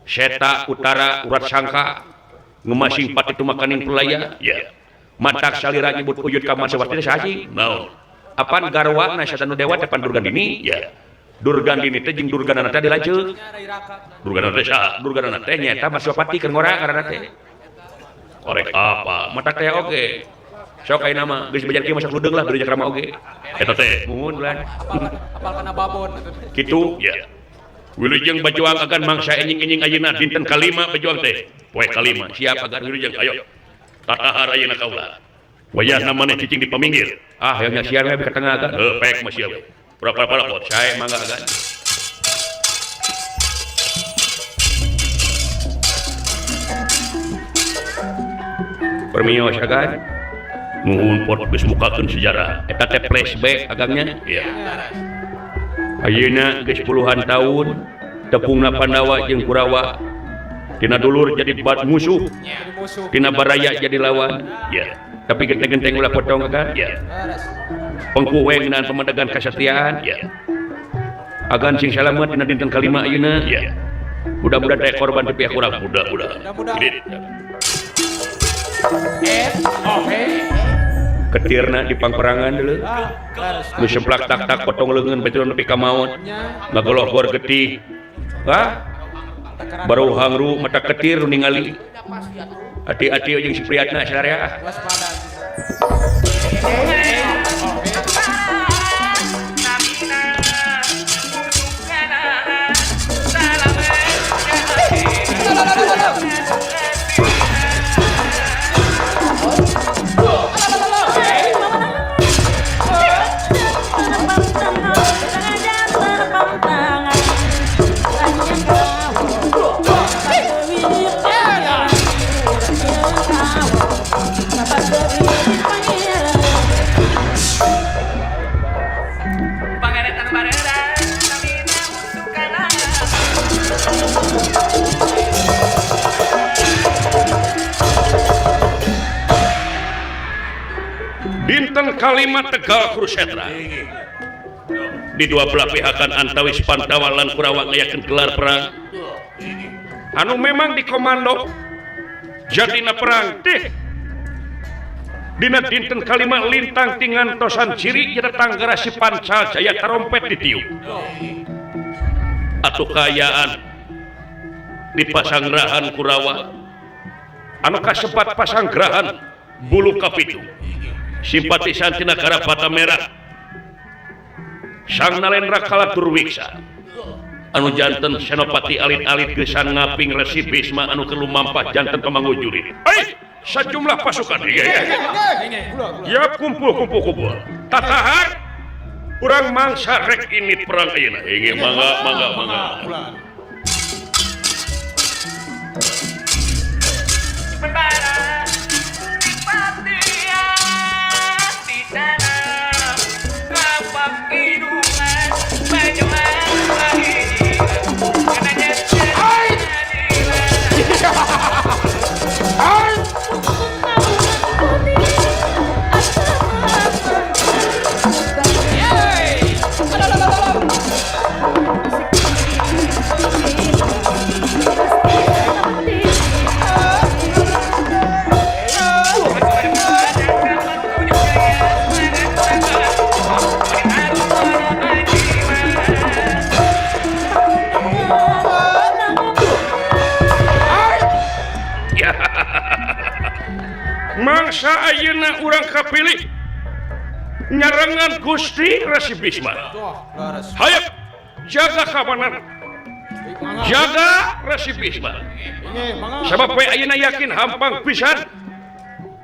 S1: Seta Utara Urat Sangka ngemasing pati tumakaning pelaya ya. Matak salira nyebut uyut ka Matswapati teh saha sih naon apan garwana satanu dewa teh pan Durgandini ya. Durgandini teh jeung Durganana teh dilanceuk. Durganana teh saha? Durganana teh nyaeta Matswapati keur ngora ngaranna teh. Korek apa? Mata teh oge. Sok ayeuna mah geus bajar kieu masak ludeung lah beri krama oge. Eta teh muhun bulan.
S2: Apal kana babon.
S1: Kitu ya. Wilujeng bajuang agan mangsa enjing-enjing ayeuna dinten kalima bajuang teh. Poe kalima siap agan wilujeng ayo. Tatahar ayeuna kaula. Wayahna maneh cicing di paminggir. Ah hayang nyaksian we ka tengah agan. Heuh pek mah sia we. Pura-pura sae mangga agan. Permios agan. Nuhun pot geus mukakeun sejarah. Eta teh flashback agangnya. Iya. Ayeuna geus puluhan tahun tepungna Pandawa jeung Kurawa. Tina dulur jadi bat musuh. Tina baraya jadi lawan. Ya. Tapi genteng-genteng ulah potong agan. Ya. Pengkuwe ngeunaan pemedegan kasatiaan. Ya. Agan sing salamet dina dinten kalima ayeuna. Ya. Mudah-mudahan teh korban teu pihak urang. Mudah-mudahan. Ketirna di pangperangan dulu. Nu semplak tak-tak potong leungeun betul nepi ka maot. Ngagolohgor getih. Hah? Baru hangru mata ketir ningali. Hati-hati jeung si Priyatna sararea. Dinten kalima Tegal Kurusetra. Di dua belah pihakan antawis Pandawa lan Kurawa ngayakeun gelar perang. Anu memang dikomando jadina perang teh. Dina dinten kalima lintang tingantosan ciri jada tanggara si Pancal Jaya tarompet ditiup. Atuh kaayaan di pasanggrahan Kurawa anu kasebat pasanggrahan bulu kapitu. Simpatisan tina Karapata Merah Sang Nalendra Kalaturwiksa anu janten senopati alit-alit gesan ngaping Resi Bisma anu keur lumampah janten pamanggujurit. Ai sajumlah pasukan. Ya kumpul kumpul kumpul. Tatahar urang mangsa rek ini perang ayeuna. Inggih mangga mangga mangga. Mangsa ayeuna urang kapilih nyarengan Gusti Resi Bisma. Hayap jaga keamanan. Jaga Resi Bisma. Sabab we ayeuna yakin hampang pisan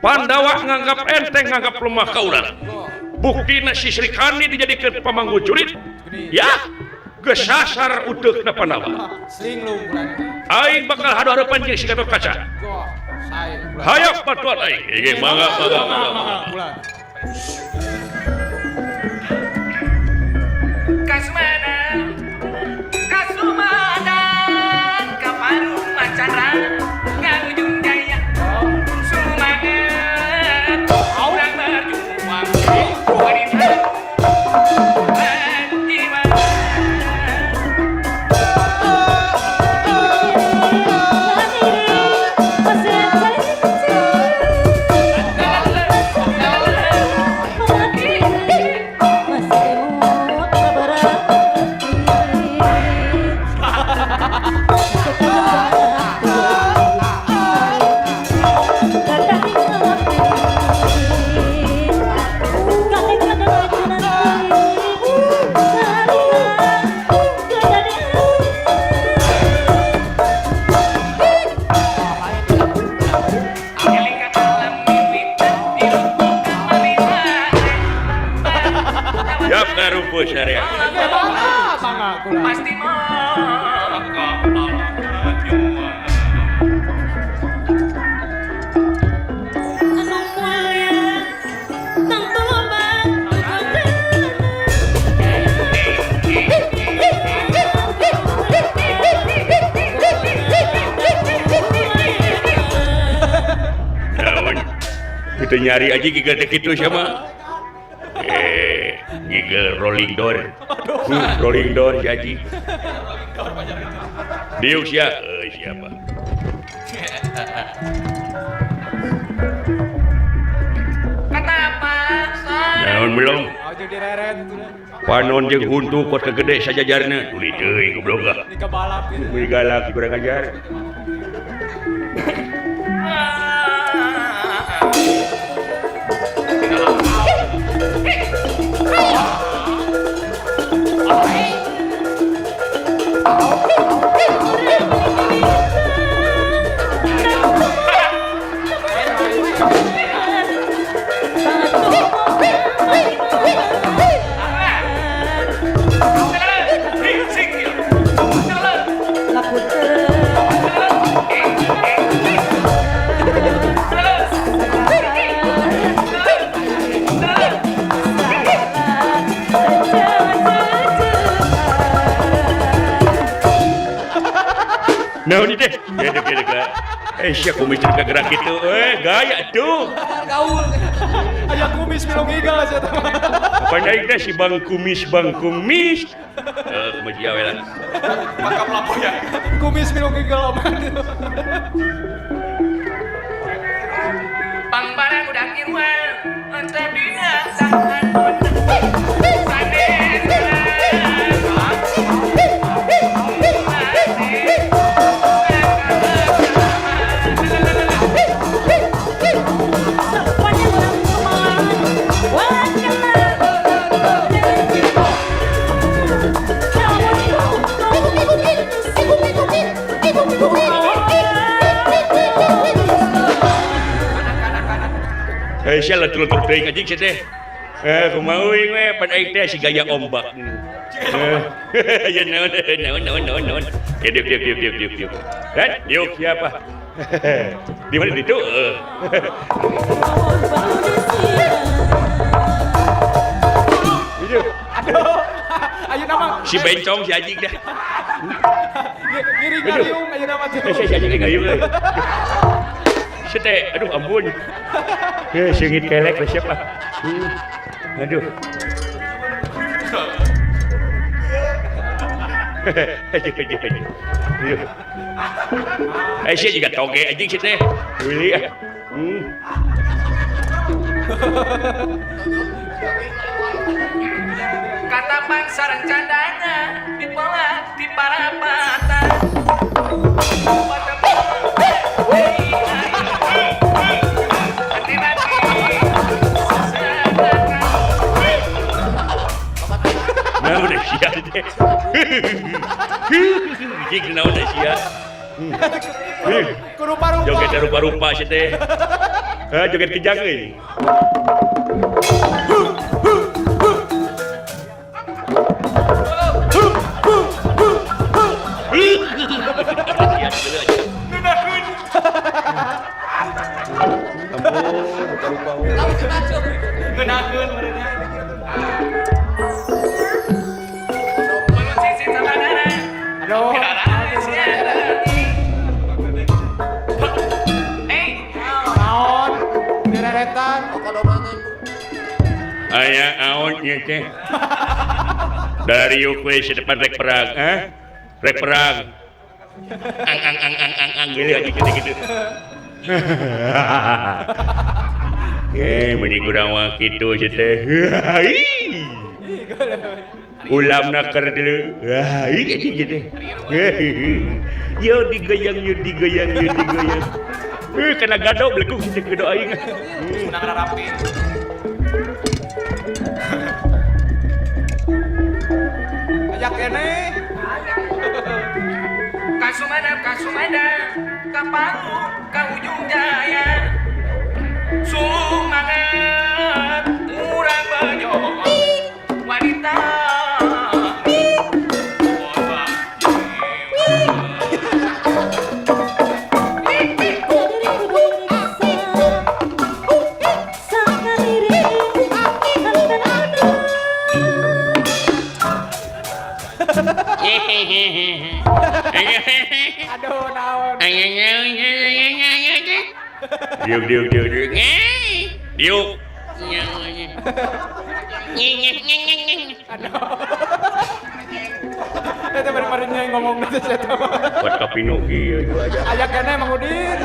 S1: Pandawa nganggap enteng nganggap lemah ka urang. Buktina si Sri Kandi dijadikeun pamanggujurit. Ya, geus sasar uteukna Pandawa. Aing bakal hadu-hadepan jeung si Gatotkaca. Hayap patuan aing. Inggih mangga mangga mangga.
S4: Kasmana Kasumadan kaparung macara ngujung jaya sumanget urang berjuang wanita.
S5: Bye.
S4: Pasti
S5: Anu mulia tangtu loba
S1: Naon? Kita nyari aja gigel teh kitu sama. Gigel rolling door. Rolling door si Haji. Diuk sia. Siapa?
S4: Kata paksa.
S1: Naon belum?
S2: Ujung direret.
S1: Panon jeung huntu kot kegede sajajarna. Tuli teuing goblok ah.
S2: Ini kebalap gitu.
S1: Meuli galak kurang ajar. Naon teh? Gedeg gedeg. Sia kumis teu kagerak kitu. Gaya tuh.
S3: Gaul.
S2: Aya kumis milong igal sia teh.
S1: Pan aing teh si Bang Kumis, Bang Kumis. Kumis sia we lah.
S2: Makam lapo ya. Kumis milong igal oman.
S4: Bang barang udah ngiruan, entah dina tahan. Sanes.
S1: Sia letur-letur teuing anjing sia teh. Kumaha euy we pan aing teh si gaya ombak. Ya naon naon naon naon naon. Diuk diuk diuk diuk diuk diuk. Diuk siapa? Di mana ditu?
S2: Aduh. Ayeuna mah
S1: si bencong si anjing dah.
S2: Ngiring ngariung ayeuna mah.
S1: Si anjing ngariung euy. Si teh, aduh ampun. Seungit kelek lah siapa. Aduh. Aduh. Sia juga toge anjing si teh. Uli ah.
S4: Kata bangsa rencana dipelak di parapatan.
S1: Naon sia teh. Jig naon sia.
S2: Kurupa-rupa.
S1: Joget rupa-rupa sia teh. Joget kejang euy.
S2: Ngeunakeun meureunnya. Aduh. Naon? Direretan.
S1: Aya aon ieu teh. Dari we si depan rek perang, Rek perang. Ang ang ang ang ang ang geuleuh anjing kitu-kitu. Meni kurang mah kitu si teh. Ulamna keur deuleu. Ih anjing kitu. Yo digoyang, yo digoyang, yo digoyang. Kena gado belekung si teh gado aing.
S2: Menang rapi. Ajak kene.
S4: Kasumadap, kasumadap, ka Palu, ka Ujung Jaya. Sumangat, urang bejo, wanita.
S2: Aduh naon.
S1: Diuk diuk diuk diuk. Diuk.
S2: Aduh. Eta bari-barinya yang ngomong teh sia teh.
S1: Buat kapinu kieu aja.
S2: Aya keneh Mang Udin.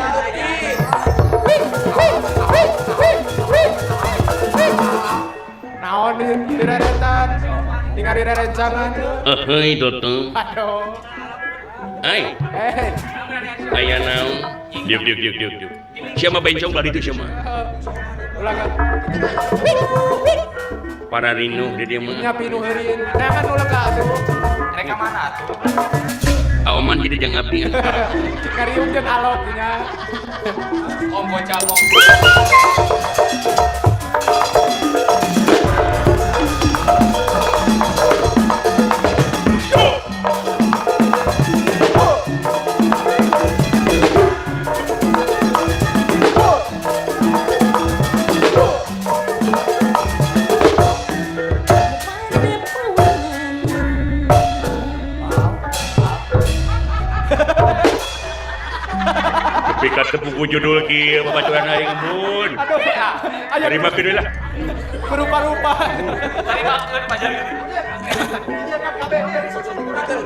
S2: Naon direretan. Tinggal direrencangan.
S1: Euy dotong.
S2: Aduh.
S1: Ai,
S2: Eh,
S1: aya naon? Diuk diuk diuk diuk diuk. Sia mah bencong lah ditu sia mah.
S2: Ulah ka
S1: Para rinuh di dieu mah.
S2: nya pinuh heureun. Neangan ulah ka atuh.
S3: Rek ka mana atuh?
S1: Aoman jadi jeung abdi.
S2: Kariung jeung alok nya.
S3: Om bocah om.
S1: Tapi ka teu judul kieu babaturan aing embun.
S2: Aduh, aya
S1: Terima deui lah.
S2: Berupa-rupa.
S4: Tarimakeun pajar.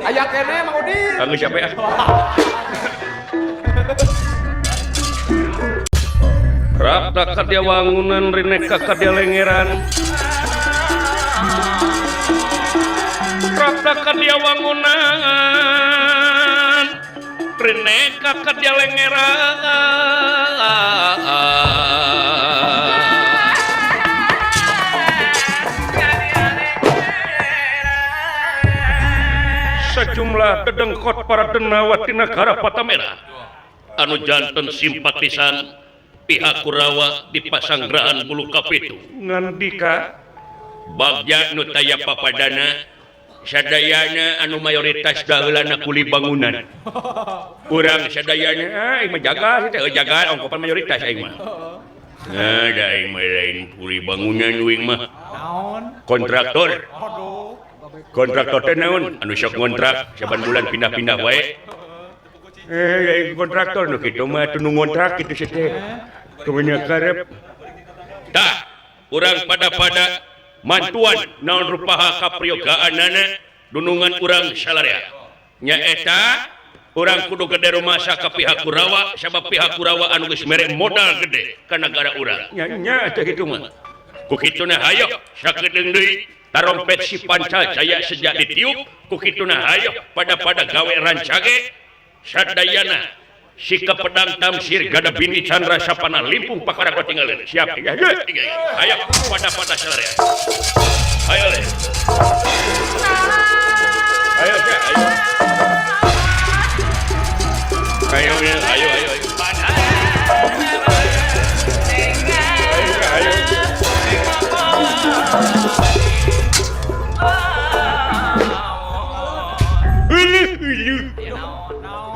S2: Aya keneh Mang Udin.
S1: Kanggo siapa ya? Rakta kadya wangunan rineka kadya lengeran. Rakta kadya wangunan rineka kadya lengeran. Sejumlah dedengkot para denawa di negara Patamera anu janten simpatisan pihak Kurawa di pasanggrahan Bulu Kapitu ngandika bagja nu taya papadana sadayana anu mayoritas daheulana kuli bangunan urang sadayana aing mah jaga sih teh jaga ongkopan mayoritas aing mah nah da aing mah lain kuli bangunan uing mah
S2: Naon?
S1: Kontraktor.
S2: Aduh.
S1: Kontraktor teh naon anu sok ngontrak saban bulan pindah-pindah wae. Eh kontraktor nu kitu mah teu nu ngontrak kitu sih teh. Kebanyakan karep. Tah, urang pada-pada mantuan naon rupaha kapriogaanana dunungan urang salarea. Nyaeta urang kudu gede rumasa ka pihak Kurawa sabab pihak Kurawa anu geus mere modal gede ka nagara urang. Nya nya teh kitu mah. Ku kituna hayo sakedeung deui tarompet si pancal jaya sejak ditiup ku kituna hayo pada-pada gawe rancage sadayana si kepedang tamsir gada bini chandra sapana limpung pakara katinggaleun siap ayo pada-pada salarea ayo le ayo ayo ayo ayo ayo ayo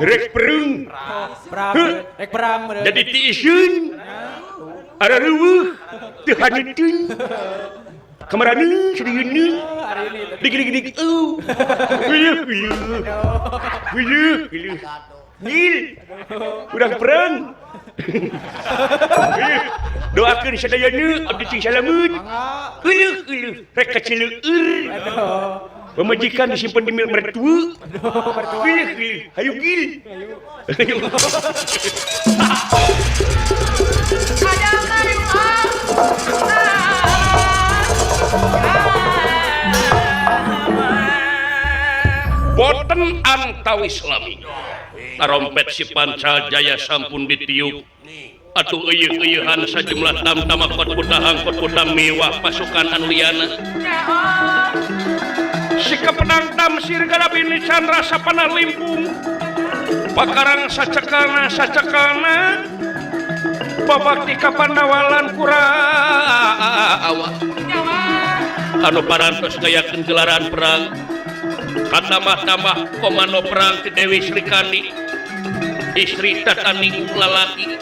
S1: rek perang
S2: rek perang
S1: jadi tiiseun ara reueuh teu haneutun kamarana sadieuna dig-dig-dig eueuh uyeuh uyeuh uyeuh gil urang perang doakeun sadayana abdi cing salameut eueuh eueuh rek kacileueur pemajikan disimpan di mertua. Gil, gil. Hayu gil. Hayu. Boten antawis lami. Tarompet si pancal jaya sampun ditiup. Atuh eueuh-eueuhan sajumlah tamtama kot putahang kot putang mewah pasukan anu liana. Si kepedang tamsir gadabini chandra sapana limpung pakarang sacekalna sacekalna babakti kapandawalan Kurawa anu parantos ngayakeun gelaran perang katambah-tambah komando perang ti Dewi Srikandi istri tataning lalaki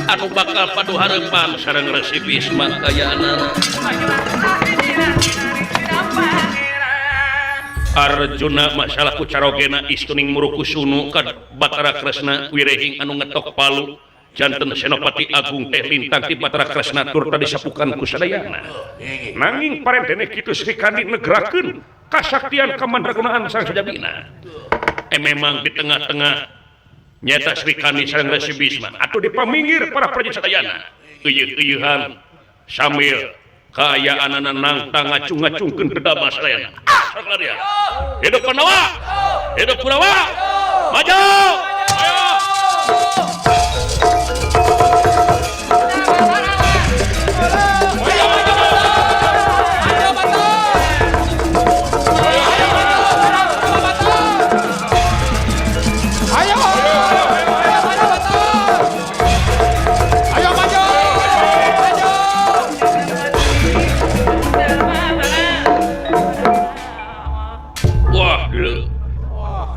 S1: anu bakal padu hareupan sareng Resi Bisma kayaanana. Arjuna masalah ku carogena istuning murukusunu ka Batara Kresna wirehing anu ngetok palu janten Senopati Agung teh lintang ti Batara Kresna tur tadi sapukan ku sadayana. Nanging parentene kitu Sri Kandi negrakeun kasaktian kamandragunaan sang sajabina. Memang di tengah-tengah nyata Sri Kandi sareng Resi Bisma atuh dipaminggir para prajurit sadayana. Eueuh-eueuhan sambil kaayaanana nangtang ngacung-ngacungkeun dedama sadayana. Ah, dia. Hidup Pandawa! Hidup Kurawa! Maju! Ayo!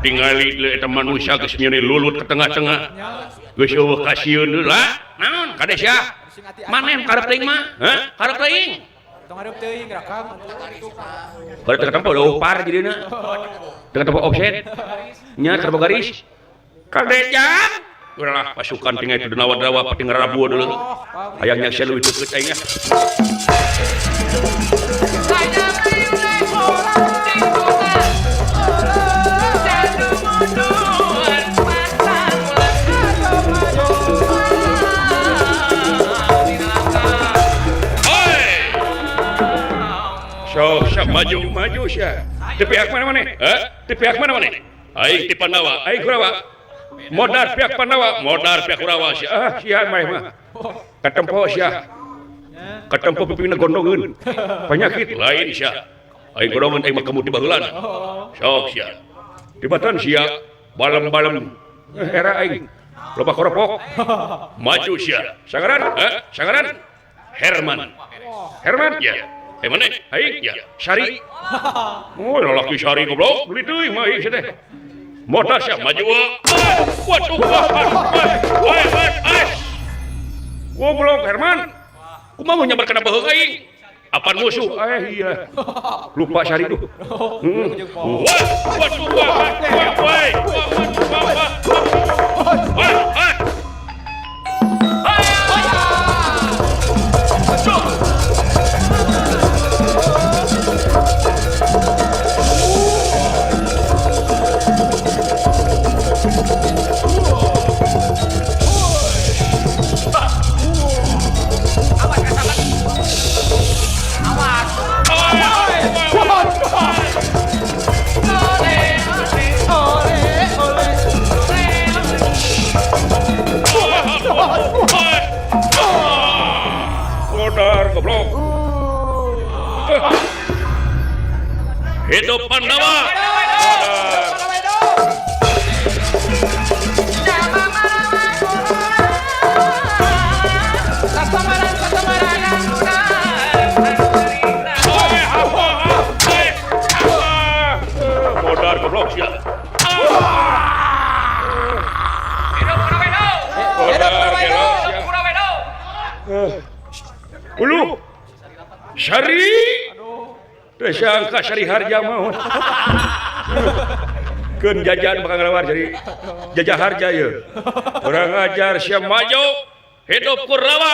S1: Tingali eta manusia geus nyeri lulut ke tengah-tengah geus eueuh kasieun heula naon kade sia maneh karep teuing mah hah karep teuing
S2: tong hareup teuing rakam
S1: karep teu tempo leumpar jadina teu tempo offset nya teu garis kade jang ulah pasukan tinggal itu denawa-denawa pati ngarabu dulu hayang nya sia leuwih deukeut aing. Sok sok maju maju sia. Di pihak mana maneh? Hah? Di pihak mana maneh? Aing ti Pandawa, aing Kurawa. Modar pihak Pandawa, modar pihak Kurawa sia. Ah, sia mah mah. Katempo sia. Katempo pipina gondongeun. Penyakit lain sia. Aing gondongeun aing mah kemut di baheulana. Sok sia. Dibatan sia balem-balem era aing. Loba koropok. Maju sia. Sangaran? Hah? Sangaran? Herman. Herman? Ya. Mana? Aing ya. Sari. Oh, lalaki Sari goblok. Beli teuing mah aing teh. Motor sia maju. Waduh, wah, wah, wah. Goblok Herman. Kumaha mau nyabar kana baheung aing? Apan musuh? Iya. Lupa Sari tuh. Wah, waduh, wah, wah, wah. Wah, wah. Modar goblok. Hidup Pandawa. Modar goblok sia. Ulu Sari tersangka Sari Harja mah keun jajan bakal ngalawar jadi jajah harja ye urang ajar sia maju hidup Kurawa.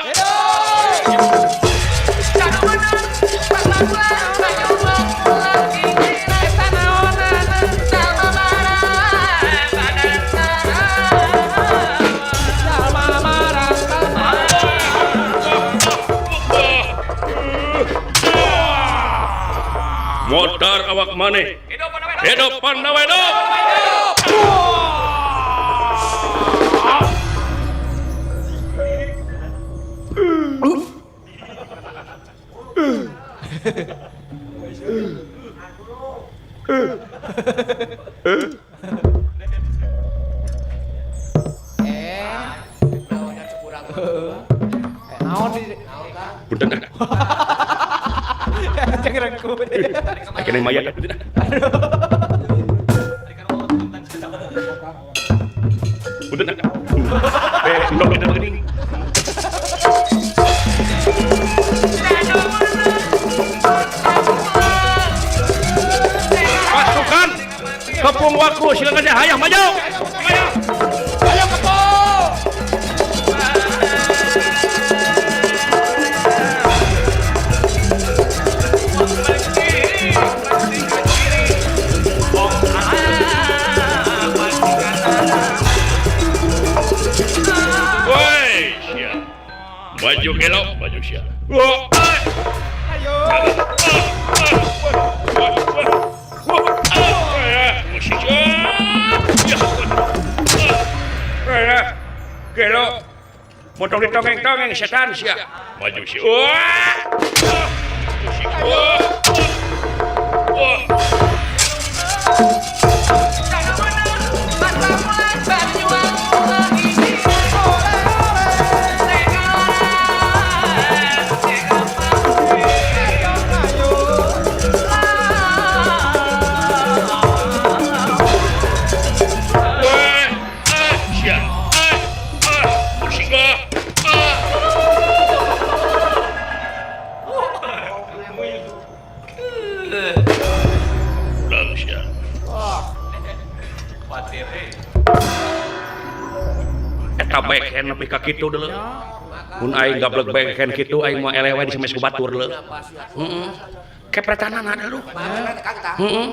S1: Modar awak maneh. Hidup Pandawa hidup. Punten. Akhirnya mayat. Punten. Ndok eta geuning. Pasukan Kepung waktu silakan aja hayang maju. Maju.
S2: Ayo kepung.
S1: Woi, siap. Maju kelok, maju siap. Wah.
S2: Ayo.
S1: Gelo, motong ditongeng-tongeng setan sia. Maju sia. Wah. Wah. Wah. Eta backhand nepi ka kitu deuleu. Mun aing gablek backhand kitu aing moal eleh we disemes ku batur deuleu. Heeh. Kepretanana deuleu. Heeh.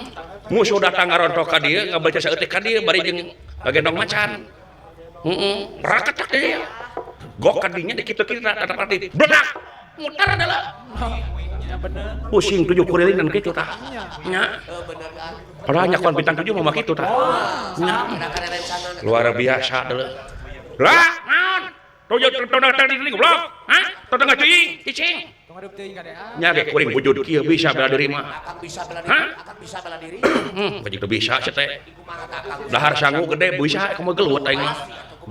S1: Musuh datang ngarontok ka dieu ngabaca saeutik ka dieu bari jeung ngagendong macan. Heeh, raketak deui. Gok ka dinya di kitu-kitu tatap arti. Bledak. Muter deuleu. Pusing 7 kuriling dan kitu tah. Nya. Padahal nyakuan bintang 7 mah kitu tah. Nya. Luar biasa deuleu. Lah, naon? Tujuh tong tadi goblok. Hah? Tong tengah teuing, cicing.
S2: Tong hidup teuing kadean.
S1: Nya ge kuring wujud kieu bisa bela diri mah.
S6: Akang bisa bela diri.
S1: Hah?
S6: Akang bisa bela diri.
S1: Heeh, teu bisa sia teh.
S6: Kumaha akang?
S1: Dahar sangu gede bisa kumaha gelut aing mah.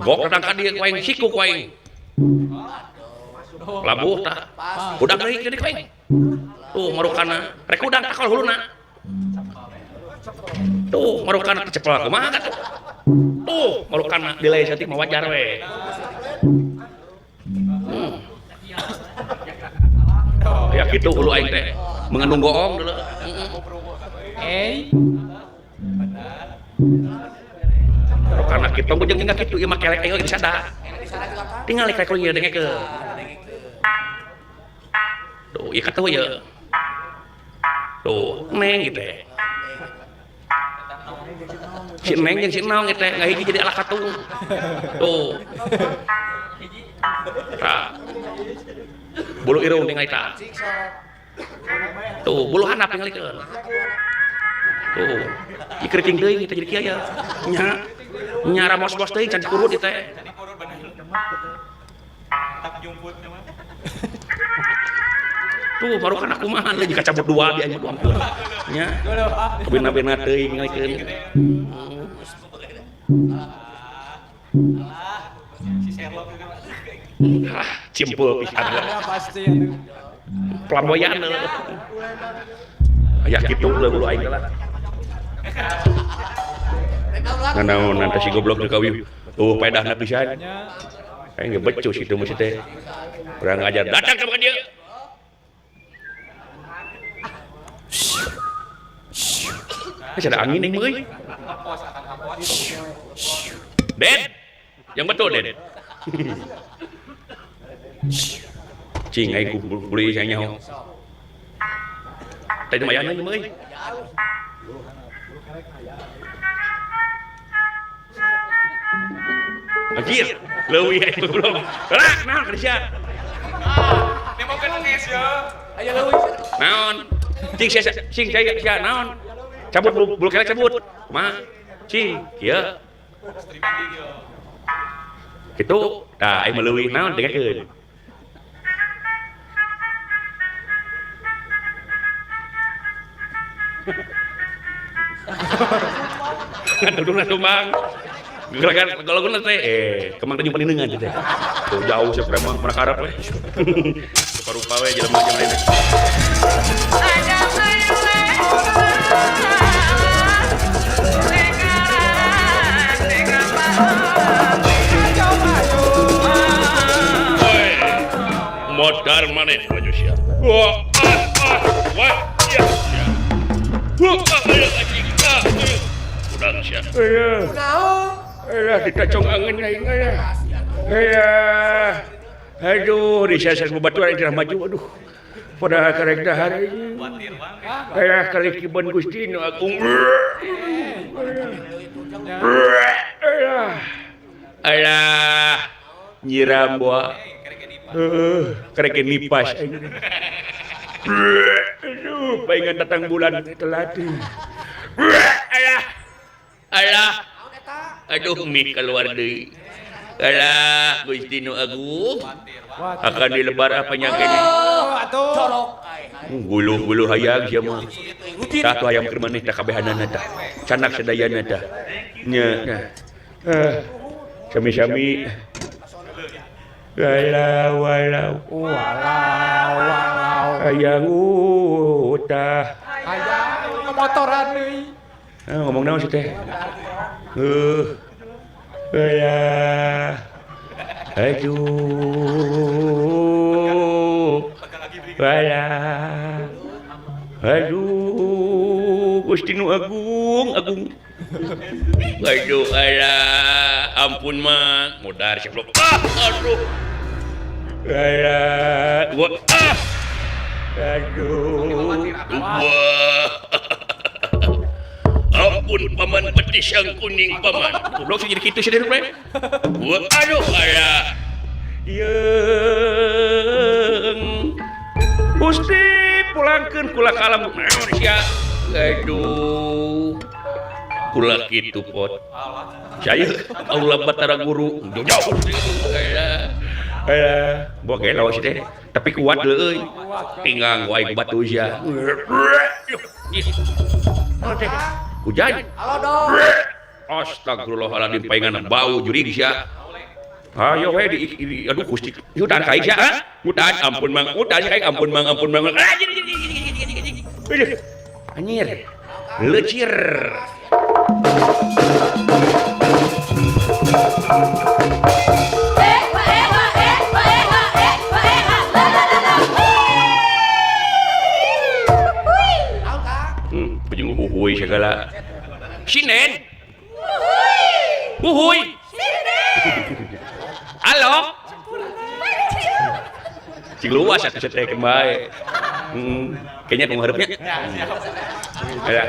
S1: Gok datang ka dieu ku aing siku ku aing. Labuh tah. Udah deui jadi ku aing. Tuh marukana, rek udang takol huluna. Tuh marukana cepel kumaha katuh. Tuh marukana delay saeutik mah wajar we. Ya kitu hulu aing teh mengandung goong deuleu.
S2: Eh.
S1: Marukana kitu tong jeung tinggal kitu ieu mah kelek aing disada. Tinggal kelek ieu dengekeun. Tuh ieu katuh ieu. Tuh neng ieu teh. Si neng jeung si nong ieu teh ngahiji jadi ala katung. Tuh. Tah. Bulu irung tinggal tah. Tuh, bulu handap tingalikeun. Tuh. Ieu keriting teuing teh jadi kieu ya. Nya. Nya ramos-bos teuing can dikurut ieu teh. Tuh, baru kana kumaha deui jika cabut dua di aing mah ampun. Nya. Kabina-bina teuing tingalikeun. Ah, cimpul pisan.
S2: Pasti atuh.
S1: Flamboyan deuleu. Aya kitu deuleu bulu aing teh lah. Nanaonan teh si goblok teu kawih. Tuh paedahna pisan. Aing ge becus kitu mah si teh. Urang ngajar datang ka dieu. Geus ada angin aing mah euy. Den. Yang betul Den. Cing aing ku beli saya nyaho. Teh lumayan aing mah euy. Anjir, leuwih aing belum. Lah, naon ka sia?
S3: Nemokeun geus ya.
S6: Ayo leuwih.
S1: Naon? Cing sia cing sia sia naon? Cabut bulu kelek cabut. Kumaha? Cing, kieu. Kitu, tah aing mah leuwih naon dengekeun. Ngadudungna tumbang. Gerakan gologona teh kemang teh nyumpen inengan teh. Tuh jauh sia mah mana karep we. Rupa-rupa we jelema jelema ini. Woi, modar maneh maju sia. Wah, ah, ah, wah, ya, ya. Wah, ah, ayo, anjing, ah, ayo. Udah sia. Alah. Alah ditacong angin aing alah. Alah. Aduh, disasar babaturan teh maju aduh. Padahal karek dahar aing. Alah kali kiban Gusti nu agung. Alah. Alah. Nyiram boa. Heeh, karek nipas aing. Aduh, paingan datang bulan telat. Alah. Alah. Aduh, mie keluar deui. Alah, Gusti nu agung. Akan dilebar apa nyakene?
S6: Atuh.
S1: Guluh-guluh hayang sia mah. Tah tuh hayam keur maneh tah kabehanana tah. Canak sadayana tah. Nya. Sami-sami. Walau walau
S2: Walau walau.
S1: Hayang utah.
S2: Hayang motoran deui.
S1: Ah, ngomong naon sih teh? Alah. Aduh. Alah. Aduh, Gusti nu agung, agung. Aduh, alah, ampun mah, modar siap. Ah, aduh. Alah, gua ah. Aduh. Wah. Ampun paman petis yang kuning paman. Goblok sih jadi kitu sih deh. Wah, aduh, alah. Yeung. Gusti pulangkeun kula ka alam naon sia. Aduh. Kula kitu pot. Saya Allah Batara Guru. Jauh. Alah. Alah, bawa gelo sih teh. Tapi kuat leuy. Tinggal wae batu sia. Hujan.
S6: Halo dong.
S1: Astagfirullahaladzim paingan bau jurig sia. Ayo we di aduh Gusti. Hutan ka sia, ha? Hutan ampun mang, hutan sia ampun mang, ampun mang. Aduh. Anjir. Lecir. Huhuy segala. Sinen. Huhuy. Halo. Cing luas atuh teh bae. Kayaknya pengharapnya. Ya.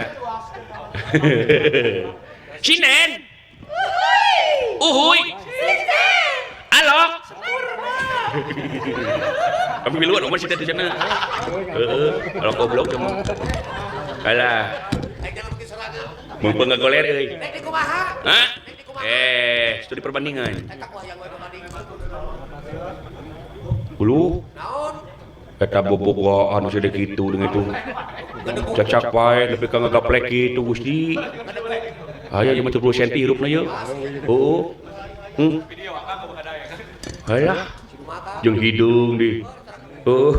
S1: Sinen. Uhuy. Halo. Kami miluan umur sih teh cenah. Heeh, kalau goblok cuma. Alah. Mumpung ngagoler euy.
S6: Rek di kumaha?
S1: Hah? Studi perbandingan.
S6: Eta ku hayang we perbandingan.
S1: Hulu.
S6: Naon?
S1: Eta bobogohan anu kitu deung itu. Cacak pae nepi ka ngagaplek kitu Gusti. Aya ieu mah 70 cm hirupna ieu. Heueuh. Halah. Jeung hidung di. Heueuh.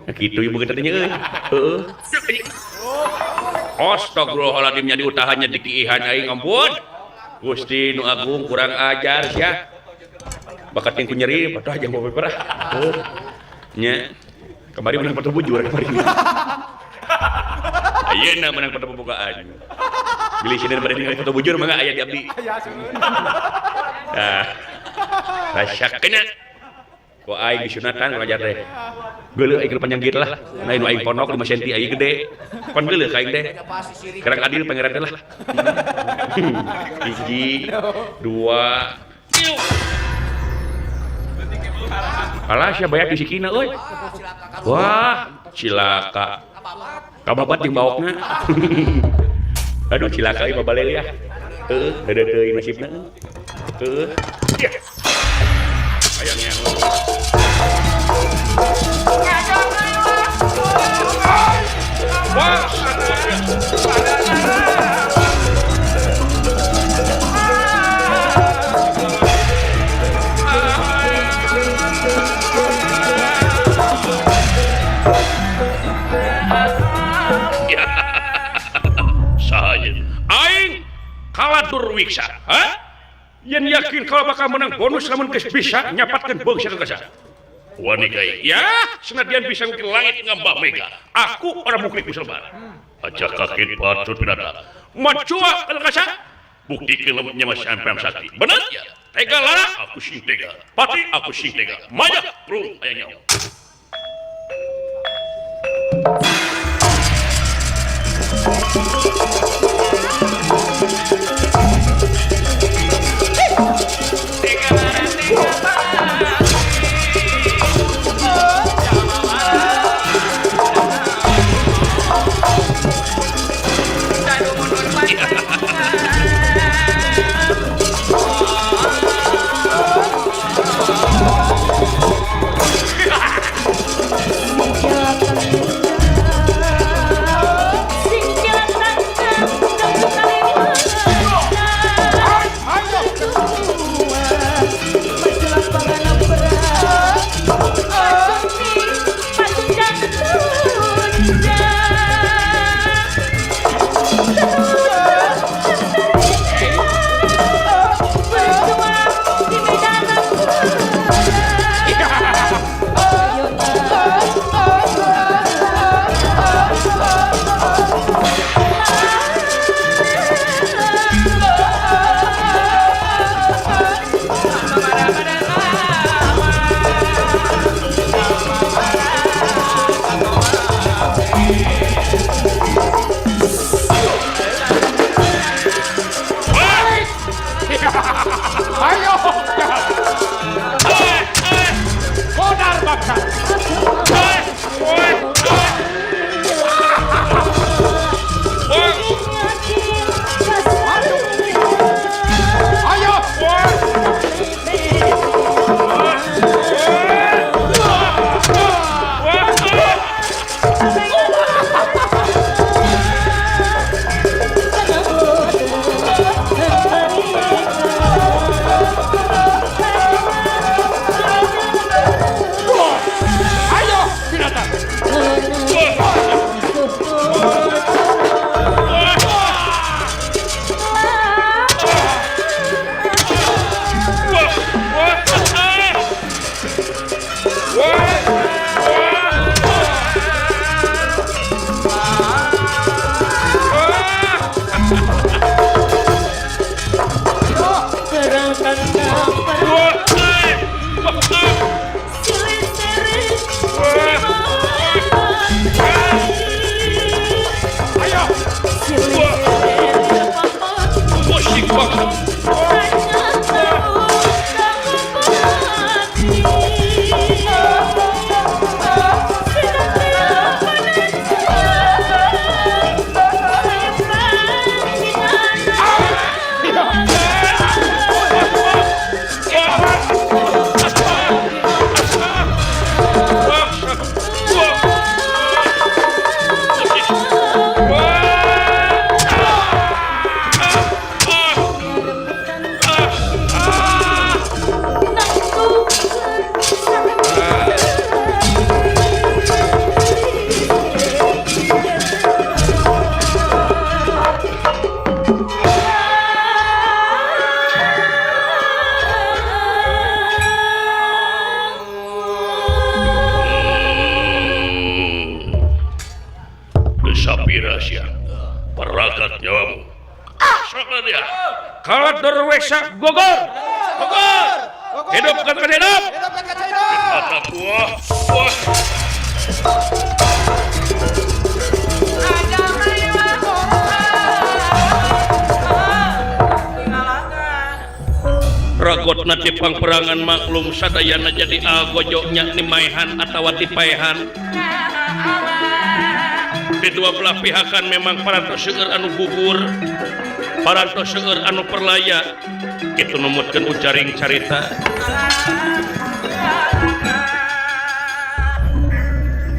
S1: Nah kitu ieu beungeut teh nya euy. Heueuh. Astagfirullahaladzim nya diutahannya dikiihan aing ampun. Gusti nu agung kurang ajar sia. Bakat yang ku nyeri patah jeung bapak parah. Heuh. Nya. Kamari menang foto bujur kamari. Ayeuna menang foto pembukaan. Bilih sieun bade ningali foto bujur mangga aya di abdi. Tah. Rasakeun. Ku aing disunatan ngajar teh. Geuleuh aing panjang kieu lah. Nah nu aing pondok 5 cm aing gede. Pan geuleuh ka aing teh. Kerang adil pangeran teh lah. 1, 2, 3. Alah sia bayak di sikina euy. Wah, cilaka. Kababat jeung baokna. Aduh cilaka ieu mah balik ya. Heueuh, heueuh teuing nasibna. Heueuh. Hayangnya. Wah. Saya aing kaladur wiksa, ha? Yen yakin kalau bakal menang bonus lamun geus bisa nyapatkeun bangsa ka. Wani kai. Ya, senadian bisa ngukir langit ngambah mega. Aku ora muklik bisa lebar. Aja kaget patut binata. Macua kalau kasa. Buktikeun lamun nya mah sampean sakti. Bener ya? Tega lara aku sing tega. Pati aku sing tega. Maya prung aya nyawa.
S4: Tega lara tega pati. Gogor. Gogor. Hidup kan hidup.
S6: Hidup kan hidup.
S1: Wah, wah. Ragotna ti pangperangan maklum sadayana jadi agojoknya nimaehan atawa dipaehan. Di dua belah pihakan memang parantos seueur anu gugur, parantos seueur anu perlaya. Itu numutkeun ujaring carita.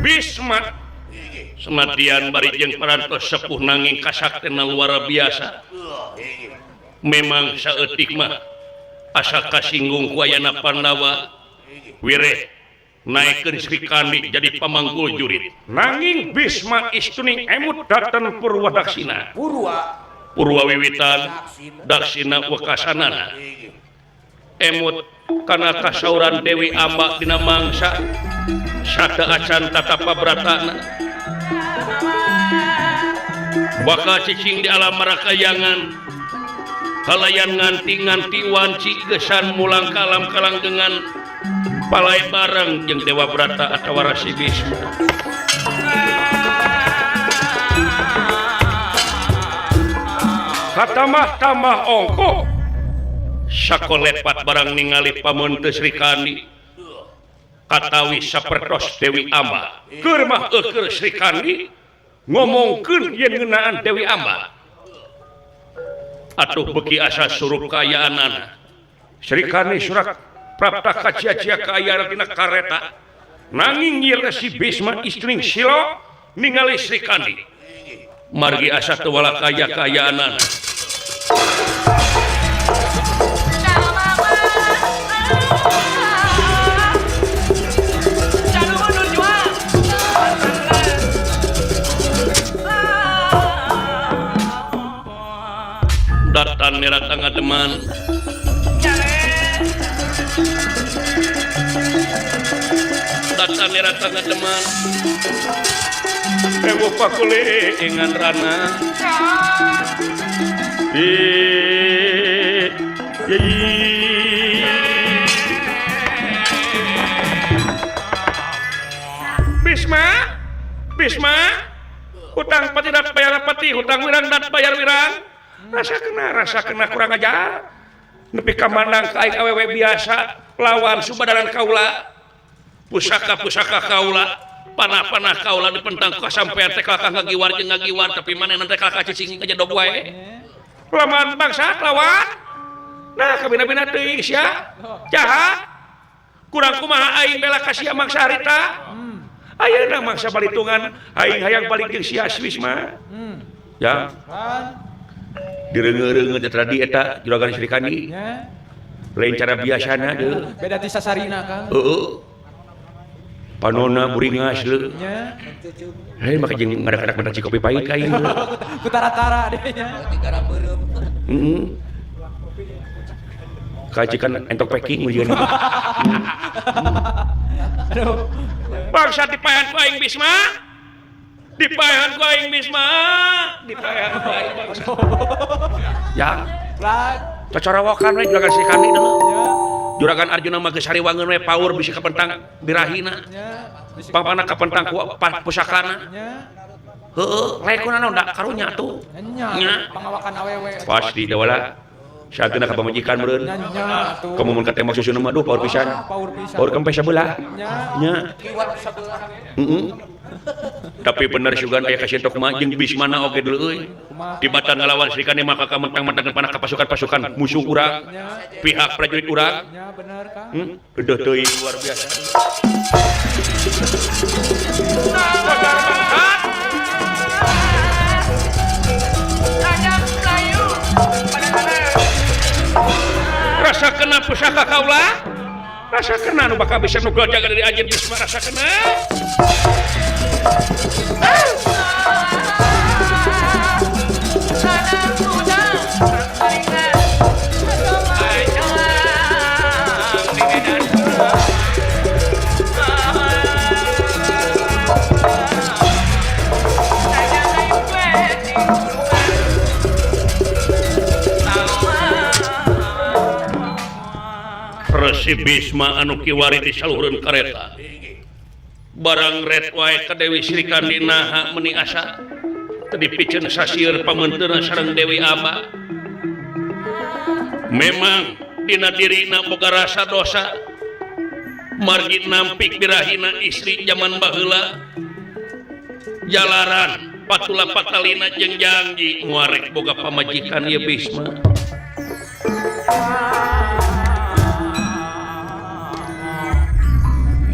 S1: Bisma senadian bari jeung parantos sepuh nanging kasaktena luar biasa. Memang saeutik mah asa kasinggung ku ayana Pandawa wireh naikeun Sri Kandi jadi pamanggul jurit. Nanging Bisma istuning emut dhateng Purwadaksina. Purwa wiwitan daksina wekasanana. Emut Kana kasauran Dewi Amba dina mangsa sate acan tatapa bratana. Bakal cicing di alam marakayangan kalayan nganti-nganti wanci gesan mulang kalam kalanggengan palai bareng jeung Dewa Brata atawa Rasi Bisma. Katamah-tamah ongko sakolepat barang ningali pameunteun Sri Kandi katawi sapertos Dewi Amba keur mah eukeun Sri Kandi ngomongkeun yen ngeunaan Dewi Amba. Atuh beuki asa surup kaayaanana Sri Kandi surak prapta kacia-cia kaayaan tina kareta nanging ieu si Bisma istring silo ningali Sri Kandi margi asa teu walakaya kaayaanana. Datan merah tangga teman datan merah tangga teman ewo pakule ingan rana Bisma Bisma hutang pati dat bayar pati hutang wirang dat bayar wirang rasa kena kurang ajar nepi ka mandang ka aing awewe biasa lawan subadaran kaula pusaka-pusaka kaula panah-panah kaula dipentang ka sampean teh kalakah ngagiwar jeung ngagiwar tapi manehna teh kalakah cicing ngajedog wae lawan bangsa lawan nah kabina-bina teuing sia jahat kurang kumaha aing bela ka sia mangsa harita ayeuna mangsa balitungan aing hayang balik jeung sia Bisma ya direungeun-reungeun teh tadi eta juragan Sri Kandi lain cara biasana deui
S2: beda ti sasarina Kang
S1: heeh panona buringas leu heuh make jeung ngadak-ngadak mata kopi pahit ka aing
S2: ku tara-tara deui nya
S1: heeh kacikan entok packing ujian
S2: aduh
S1: bangsa dipaehan ku aing Bisma dipaehan ku aing Bisma dipaehan ku aing bangsa ya cocorowokan we juragan Sri Kandi deui juragan Arjuna mah geus hariwangeun we paur bisi kapentang birahina pangpana kapentang ku pusakana heueuh lain kunaon da karunya atuh nya
S2: pangawakan awewe
S1: pasti da wala saatna ka pamajikan meureun kamu mun katembak susuna mah duh paur pisan paur kempes sabelah nya heeh tapi bener sugan aya kasintok mah jeung Bismana oge deui euy tibatan ngalawan Sri Kandi maka ka mentang-mentang panah ka pasukan-pasukan musuh urang pihak prajurit urang
S2: nya bener Kang
S1: eueuh teuing luar biasa rasa kena pusaka kaula rasa kena nu bakal bisa nu jaga dari anjeun Bisma rasa kena. Resi Bisma anu kiwari di saluhureun kareta barang ret wae ka Dewi Sri Kandi naha meuni asa teu dipiceun sasieun pameunteuna sareng Dewi Aba. Memang dina dirina boga rasa dosa margi nampik birahina istri jaman baheula jalaran patula patalina jeung janji muarek boga pamajikan ieu Bisma.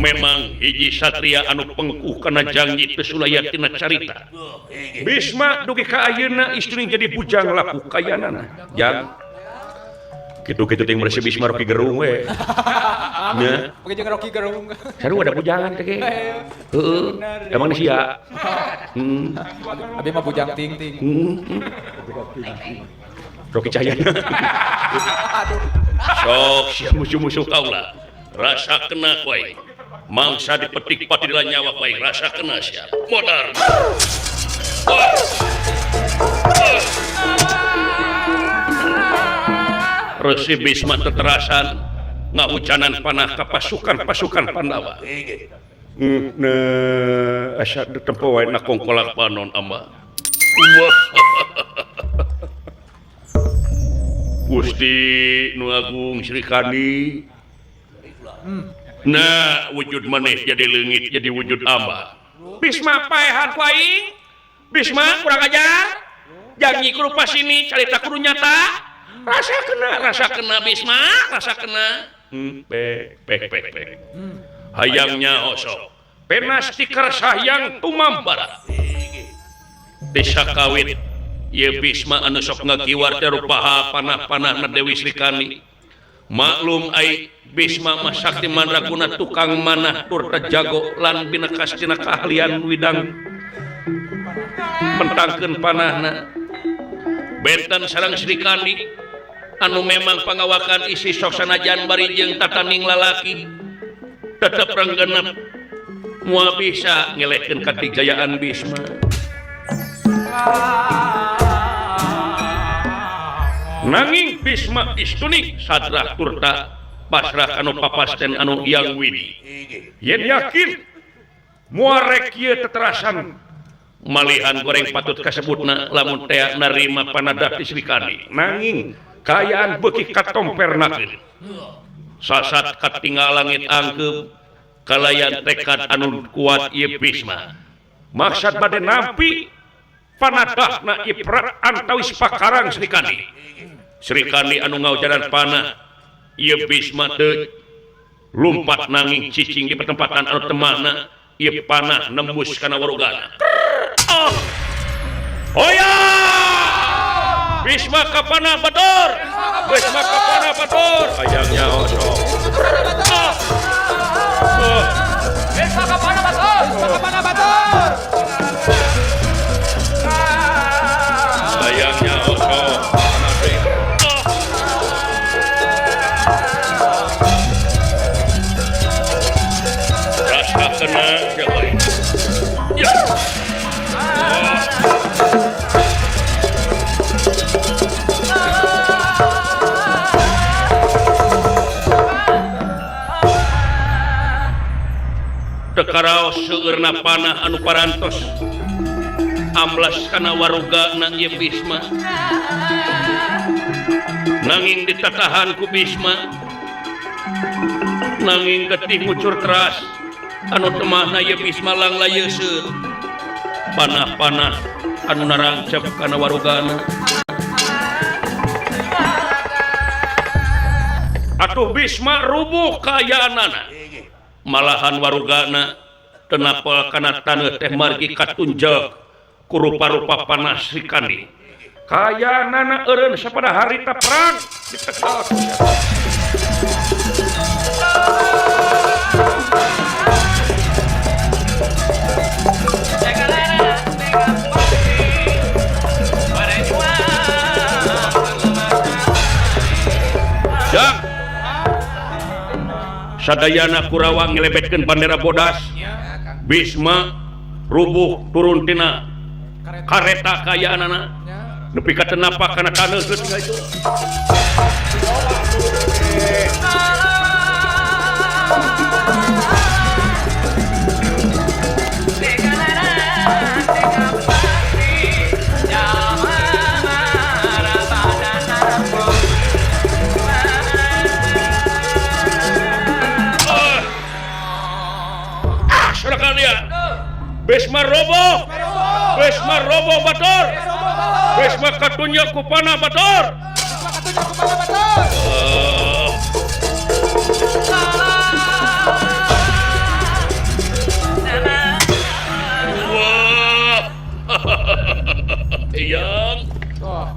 S1: Memang hiji satria anu pengkuh kana janji teu sulaya tina carita. Bisma dugi ka ayeuna istri jadi bujang laku kayanana. Jang kitu-kitu ting mersi Bisma Rocky Gerung we. Nya.
S2: Pake jeung Rocky Gerung.
S1: Sarua ada bujangan teh ge. Heeh. Emang sia. Heeh.
S2: Abi mah bujang ting-ting.
S1: Rocky Cahyana.
S2: Aduh.
S1: Sok sia musuh-musuh kaula. Rasa kena ku aing. Mangsa dipetik patidila nyawa ku aing, rasa kena sia. Modar. Resi Bisma teterasan ngahujanan panah ka pasukan-pasukan Pandawa. Nah, asa tempo wae na kongkolak panon ama. Gusti Nu Agung Sri Kandi. Nah, wujud maneh jadi leungit jadi wujud amba. Bisma paehan ku aing. Bisma kurang ajar. Janji kudu pasini carita kudu nyata. Rasa kena Bisma, rasa kena. Pek pek pek pek. Hayangnya osok. Penas tikar sahyang tumambara. Desa kawit ye Bisma anu sok ngakiwar teh rupaha panah-panahna Dewi Sri Kandi. Maklum ai Bisma mah sakti mandraguna tukang manah tur jago lan binekas tina keahlian widang mentangkeun panahna. Benten sareng Sri Kandi anu memang pangawakan isi sok sanajan bari jeung tataning lalaki tetep renggenep moal bisa ngelehkeun katijayaan Bisma. Nanging Bisma istunik sadrah turta pasrah anu papasten anu Hyang Widi. Yen yakin moal rek ieu teterasan malihan goreng patut kasebutna lamun tea narima panadah ti Sri Kandi. Nanging kaayaan beuki katompernakeun. Sasat katinggal langit angkeub kalayan tekad anu kuat ieu Bisma. Maksad bade nampi panadahna ieu antawis pakarang Sri Kandi. Sri Kandi anu ngaujaran panah ieu Bisma teu lumpat nanging cicing di pertempatan anu temana ieu panah nembus kana warugana. Oh. Hoya! Bisma kapana batur. Bisma kapana batur. Hayangnya osok. Oh. Oh.
S2: Bisma kapana batur. Bisma kapana batur.
S1: Hayangnya osok. Oh. Rasa kena siapa ini? Ya. Tekaraos seueurna panah anu parantos ambles kana warugana ieu Bisma. Nanging ditatahan ku Bisma. Nanging getih ngucur keras anu temahna ieu Bisma langlayeuseuh. Panah-panah anu narangcep kana warugana. Atuh Bisma rubuh kaayaanana. Malahan warugana tenapel kana taneuh teh margi katunjeg ku rupa-rupa panah Sri Kandi. Kayaanana eureun sapada harita perang ditekel. Jang sadayana Kurawa ngelebetkeun bandera bodas. Bisma rubuh turun tina kareta kaayaanana nepi ka teu napa kana taneuh geus itu. Bisma roboh, Bisma roboh batur, Bisma katunya kupana batur.
S2: Bisma katunya kupana batur.
S1: Wah, eyang,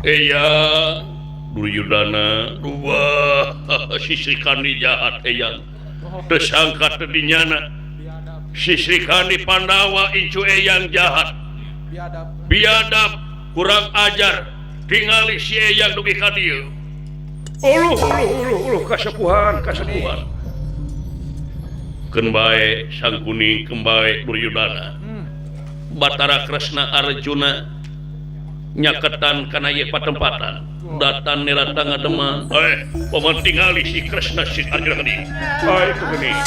S1: eyang, Duryudana, wah, si Sri Kandi jahat eyang, tersangka tadinyana. Si Sri Kandi Pandawa incu eyang jahat, biadab, kurang ajar, tingali si eyang dugi ka dieu. Uluh uluh uluh uluh kasepuhan kasepuhan. Keun bae Sang Kuning keun bae Duryudana. Batara Kresna Arjuna nyaketan kana ieu patempatan. Datan nirata ngademan. Paman tingali si Kresna si Arjuna geuning. Itu geuning.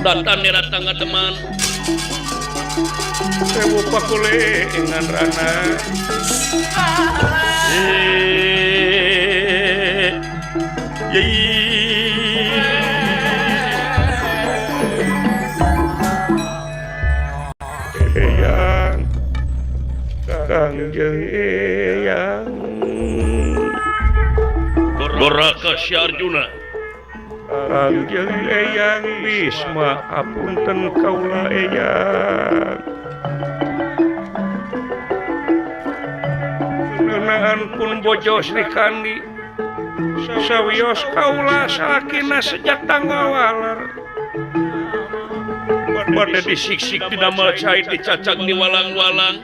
S1: Datan nirata ngademan. Sewu pakulengan rana. Eyang, Kangjeng Eyang. Doraka si Arjuna. Kangjeng Eyang Bisma apunten kaula Eyang. Ngeunaan pun bojo Sri Kandi. Sawios kaula salakina sejak tanggal waler. Bade disiksik didamel cai dicacag di walang-walang.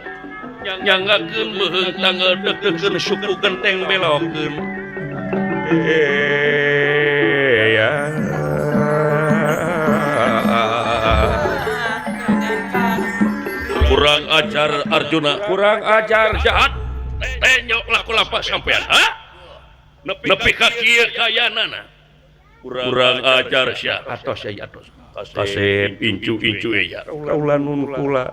S1: Nyanggakeun meuheung tanggal deukeun suku genteng belokeun. Eyang. Kurang ajar Arjuna, kurang ajar jahat. Tenyok laku lapak sampean, ha? Nepi ka kieu kayanana. Kurang ajar sia, atos ya atos. Kasep incu-incu eyang. Kaula nun kula.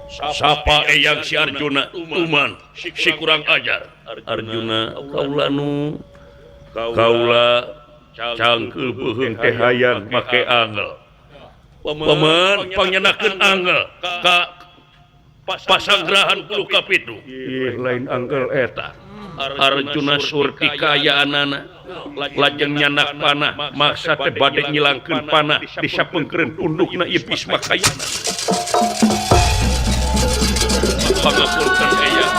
S1: Sapa eyang si Arjuna, tuman si kurang ajar. Arjuna kaula nu kaula cangkeul beuheung teh hayang make angel. Paman pangnyenakeun angel ka pasanggrahan bulu kapitu. Ih lain angel eta. Arjuna surti kaayaanana lajeng nyanak panah maksa teh bade nyilangkeun panah disapengkeun tundukna ieu Bisma kayana. Pangapunten eyang.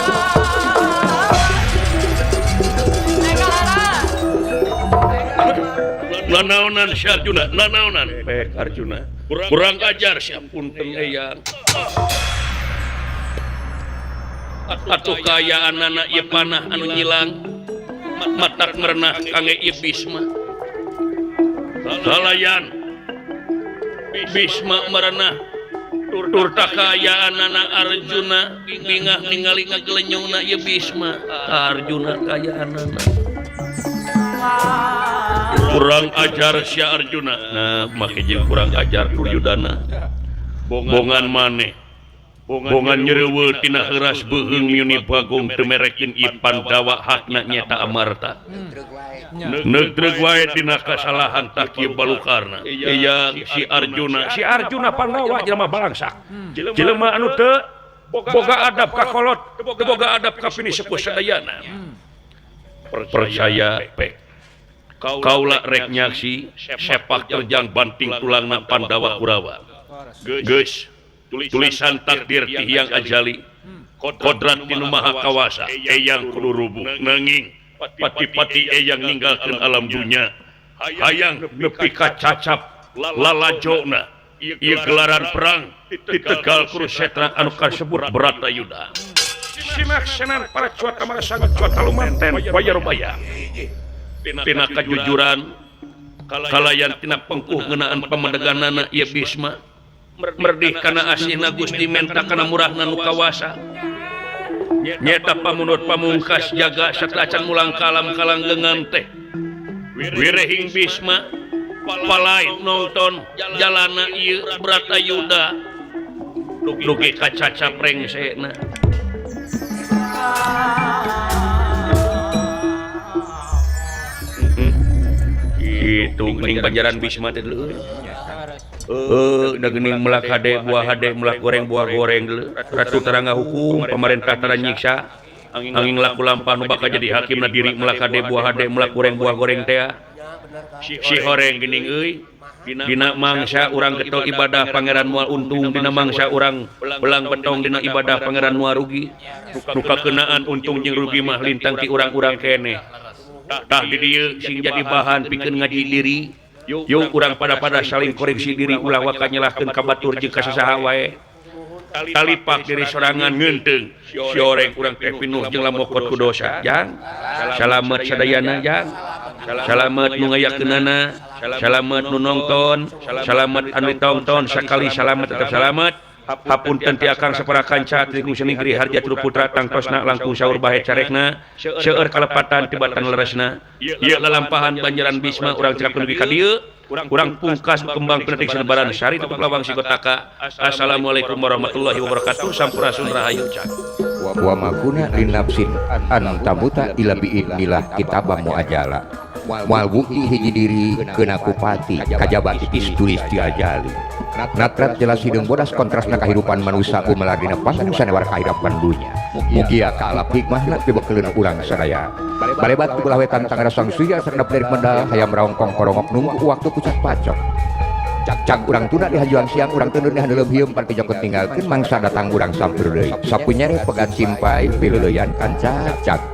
S1: Nanaonan si Arjuna, nanaonan. Pek Arjuna. Kurang ajar si punten eyang. Atuh kaayaanana ieu panah anu nyilang matak merenah kangge ieu Bisma. Lalayan Bisma merenah turta kaayaanana Arjuna bingah ningali ngagelenyongna ieu Bisma. Arjuna kaayaanana. Kurang ajar si Arjuna. Nah, make jeung kurang ajar Duryudana. Bongan maneh. Bongan nyereuweul tina heuras beuheung miuni Bagong teu merekeun ieu Pandawa hakna nyeta amarta. Neug-neug wae dina kasalahan tah kieu balukarna. Eyang si Arjuna, si Arjuna Pandawa jelema balangsak. Jelema anu teu boga adab ka kolot, teu boga adab ka pinisepuh sadayana. Percaya pek. Kaula rek nyaksi sepak terjang banting tulangna Pandawa Kurawa. Geus tulisan takdir ti Hyang Ajali kodrat ti Nu Maha Kawasa eyang kudu rubuh nanging pati-pati eyang ninggalkeun alam dunya hayang nepi ka cacap lalajona ieu gelaran perang di Tegal Kurusetra anu kasebut Bratayuda. Simak senan para cuaca marasangat cuaca lumanten bayar-bayar tina kajujuran kalayan tina pengkuh ngeunaan pamedeganana ieu Bisma merdih kana asihna Gusti menta kana murahna nu kawasa nyeta pamunut pamungkas jaga sateuacan mulang kalam kalanggengan teh wirehing Bisma palai nonton jalana ieu Bratayuda dugi ka cacap rengsena. Itu geuning banjaran Bisma teh leuh. Da geuning melak hade buah hade melak goreng buah goreng deuleu. Ratu tara ngahukum, pamarentah tara nyiksa. Angin laku lampah nu bakal jadi hakimna diri melak hade buah hade melak goreng buah goreng teh. Si horeng geuning euy. Dina mangsa urang getol ibadah pangeran moal untung, dina mangsa urang belang betong dina ibadah pangeran moal rugi. Nu kakeunaan untung jeung rugi mah lintang ti urang-urang keneh. Tah di dieu sing jadi bahan pikeun ngaji diri. Yuk urang pada-pada saling koreksi diri ulah waka nyalahkeun ka batur jeung ka sasaha wae. Talipak diri sorangan ngeunteung sioreng urang teh pinuh jeung lamokot ku dosa jang. Salamet sadayana jang. Salamet nu ngayakeunana, salamet nu nongton, salamet anu ditongton, sakali salamet tetep salamet. Hapunten ti akang sapara kanca ti Negeri Harja Tilu Putra tangtosna langkung saur bahe carekna seueur kalepatan tibatan leresna ieu lalampahan Banjaran Bisma urang cekap dugi ka dieu urang pungkas kembang penetik sanebaran sari tutup lawang sigotaka. Assalamualaikum warahmatullahi wabarakatuh. Sampurasun rahayu cak.
S7: Wa makuna linafsin an tamuta ila biidnillah kitabam muajala moal bukti hiji diri keuna kupati kajaba titis tulis ti ajali. Natrat jelas hideung bodas kontrasna kahirupan manusia kumaha dina panggung sanewar kahirupan dunya. Mugia kaalap hikmahna pibekeleun urang sadaya. Barebat ku belah wetan tangara sang surya sareng dari medal hayam raongkong korongok nunggu waktu pucat pacok. Cak urang tuna di hajuang siang urang tenun di handeuleum hieum pan pijokot tinggalkeun mangsa datang urang sampeur deui. Sapu nyere pegat simpai pileuleyan kanca cak.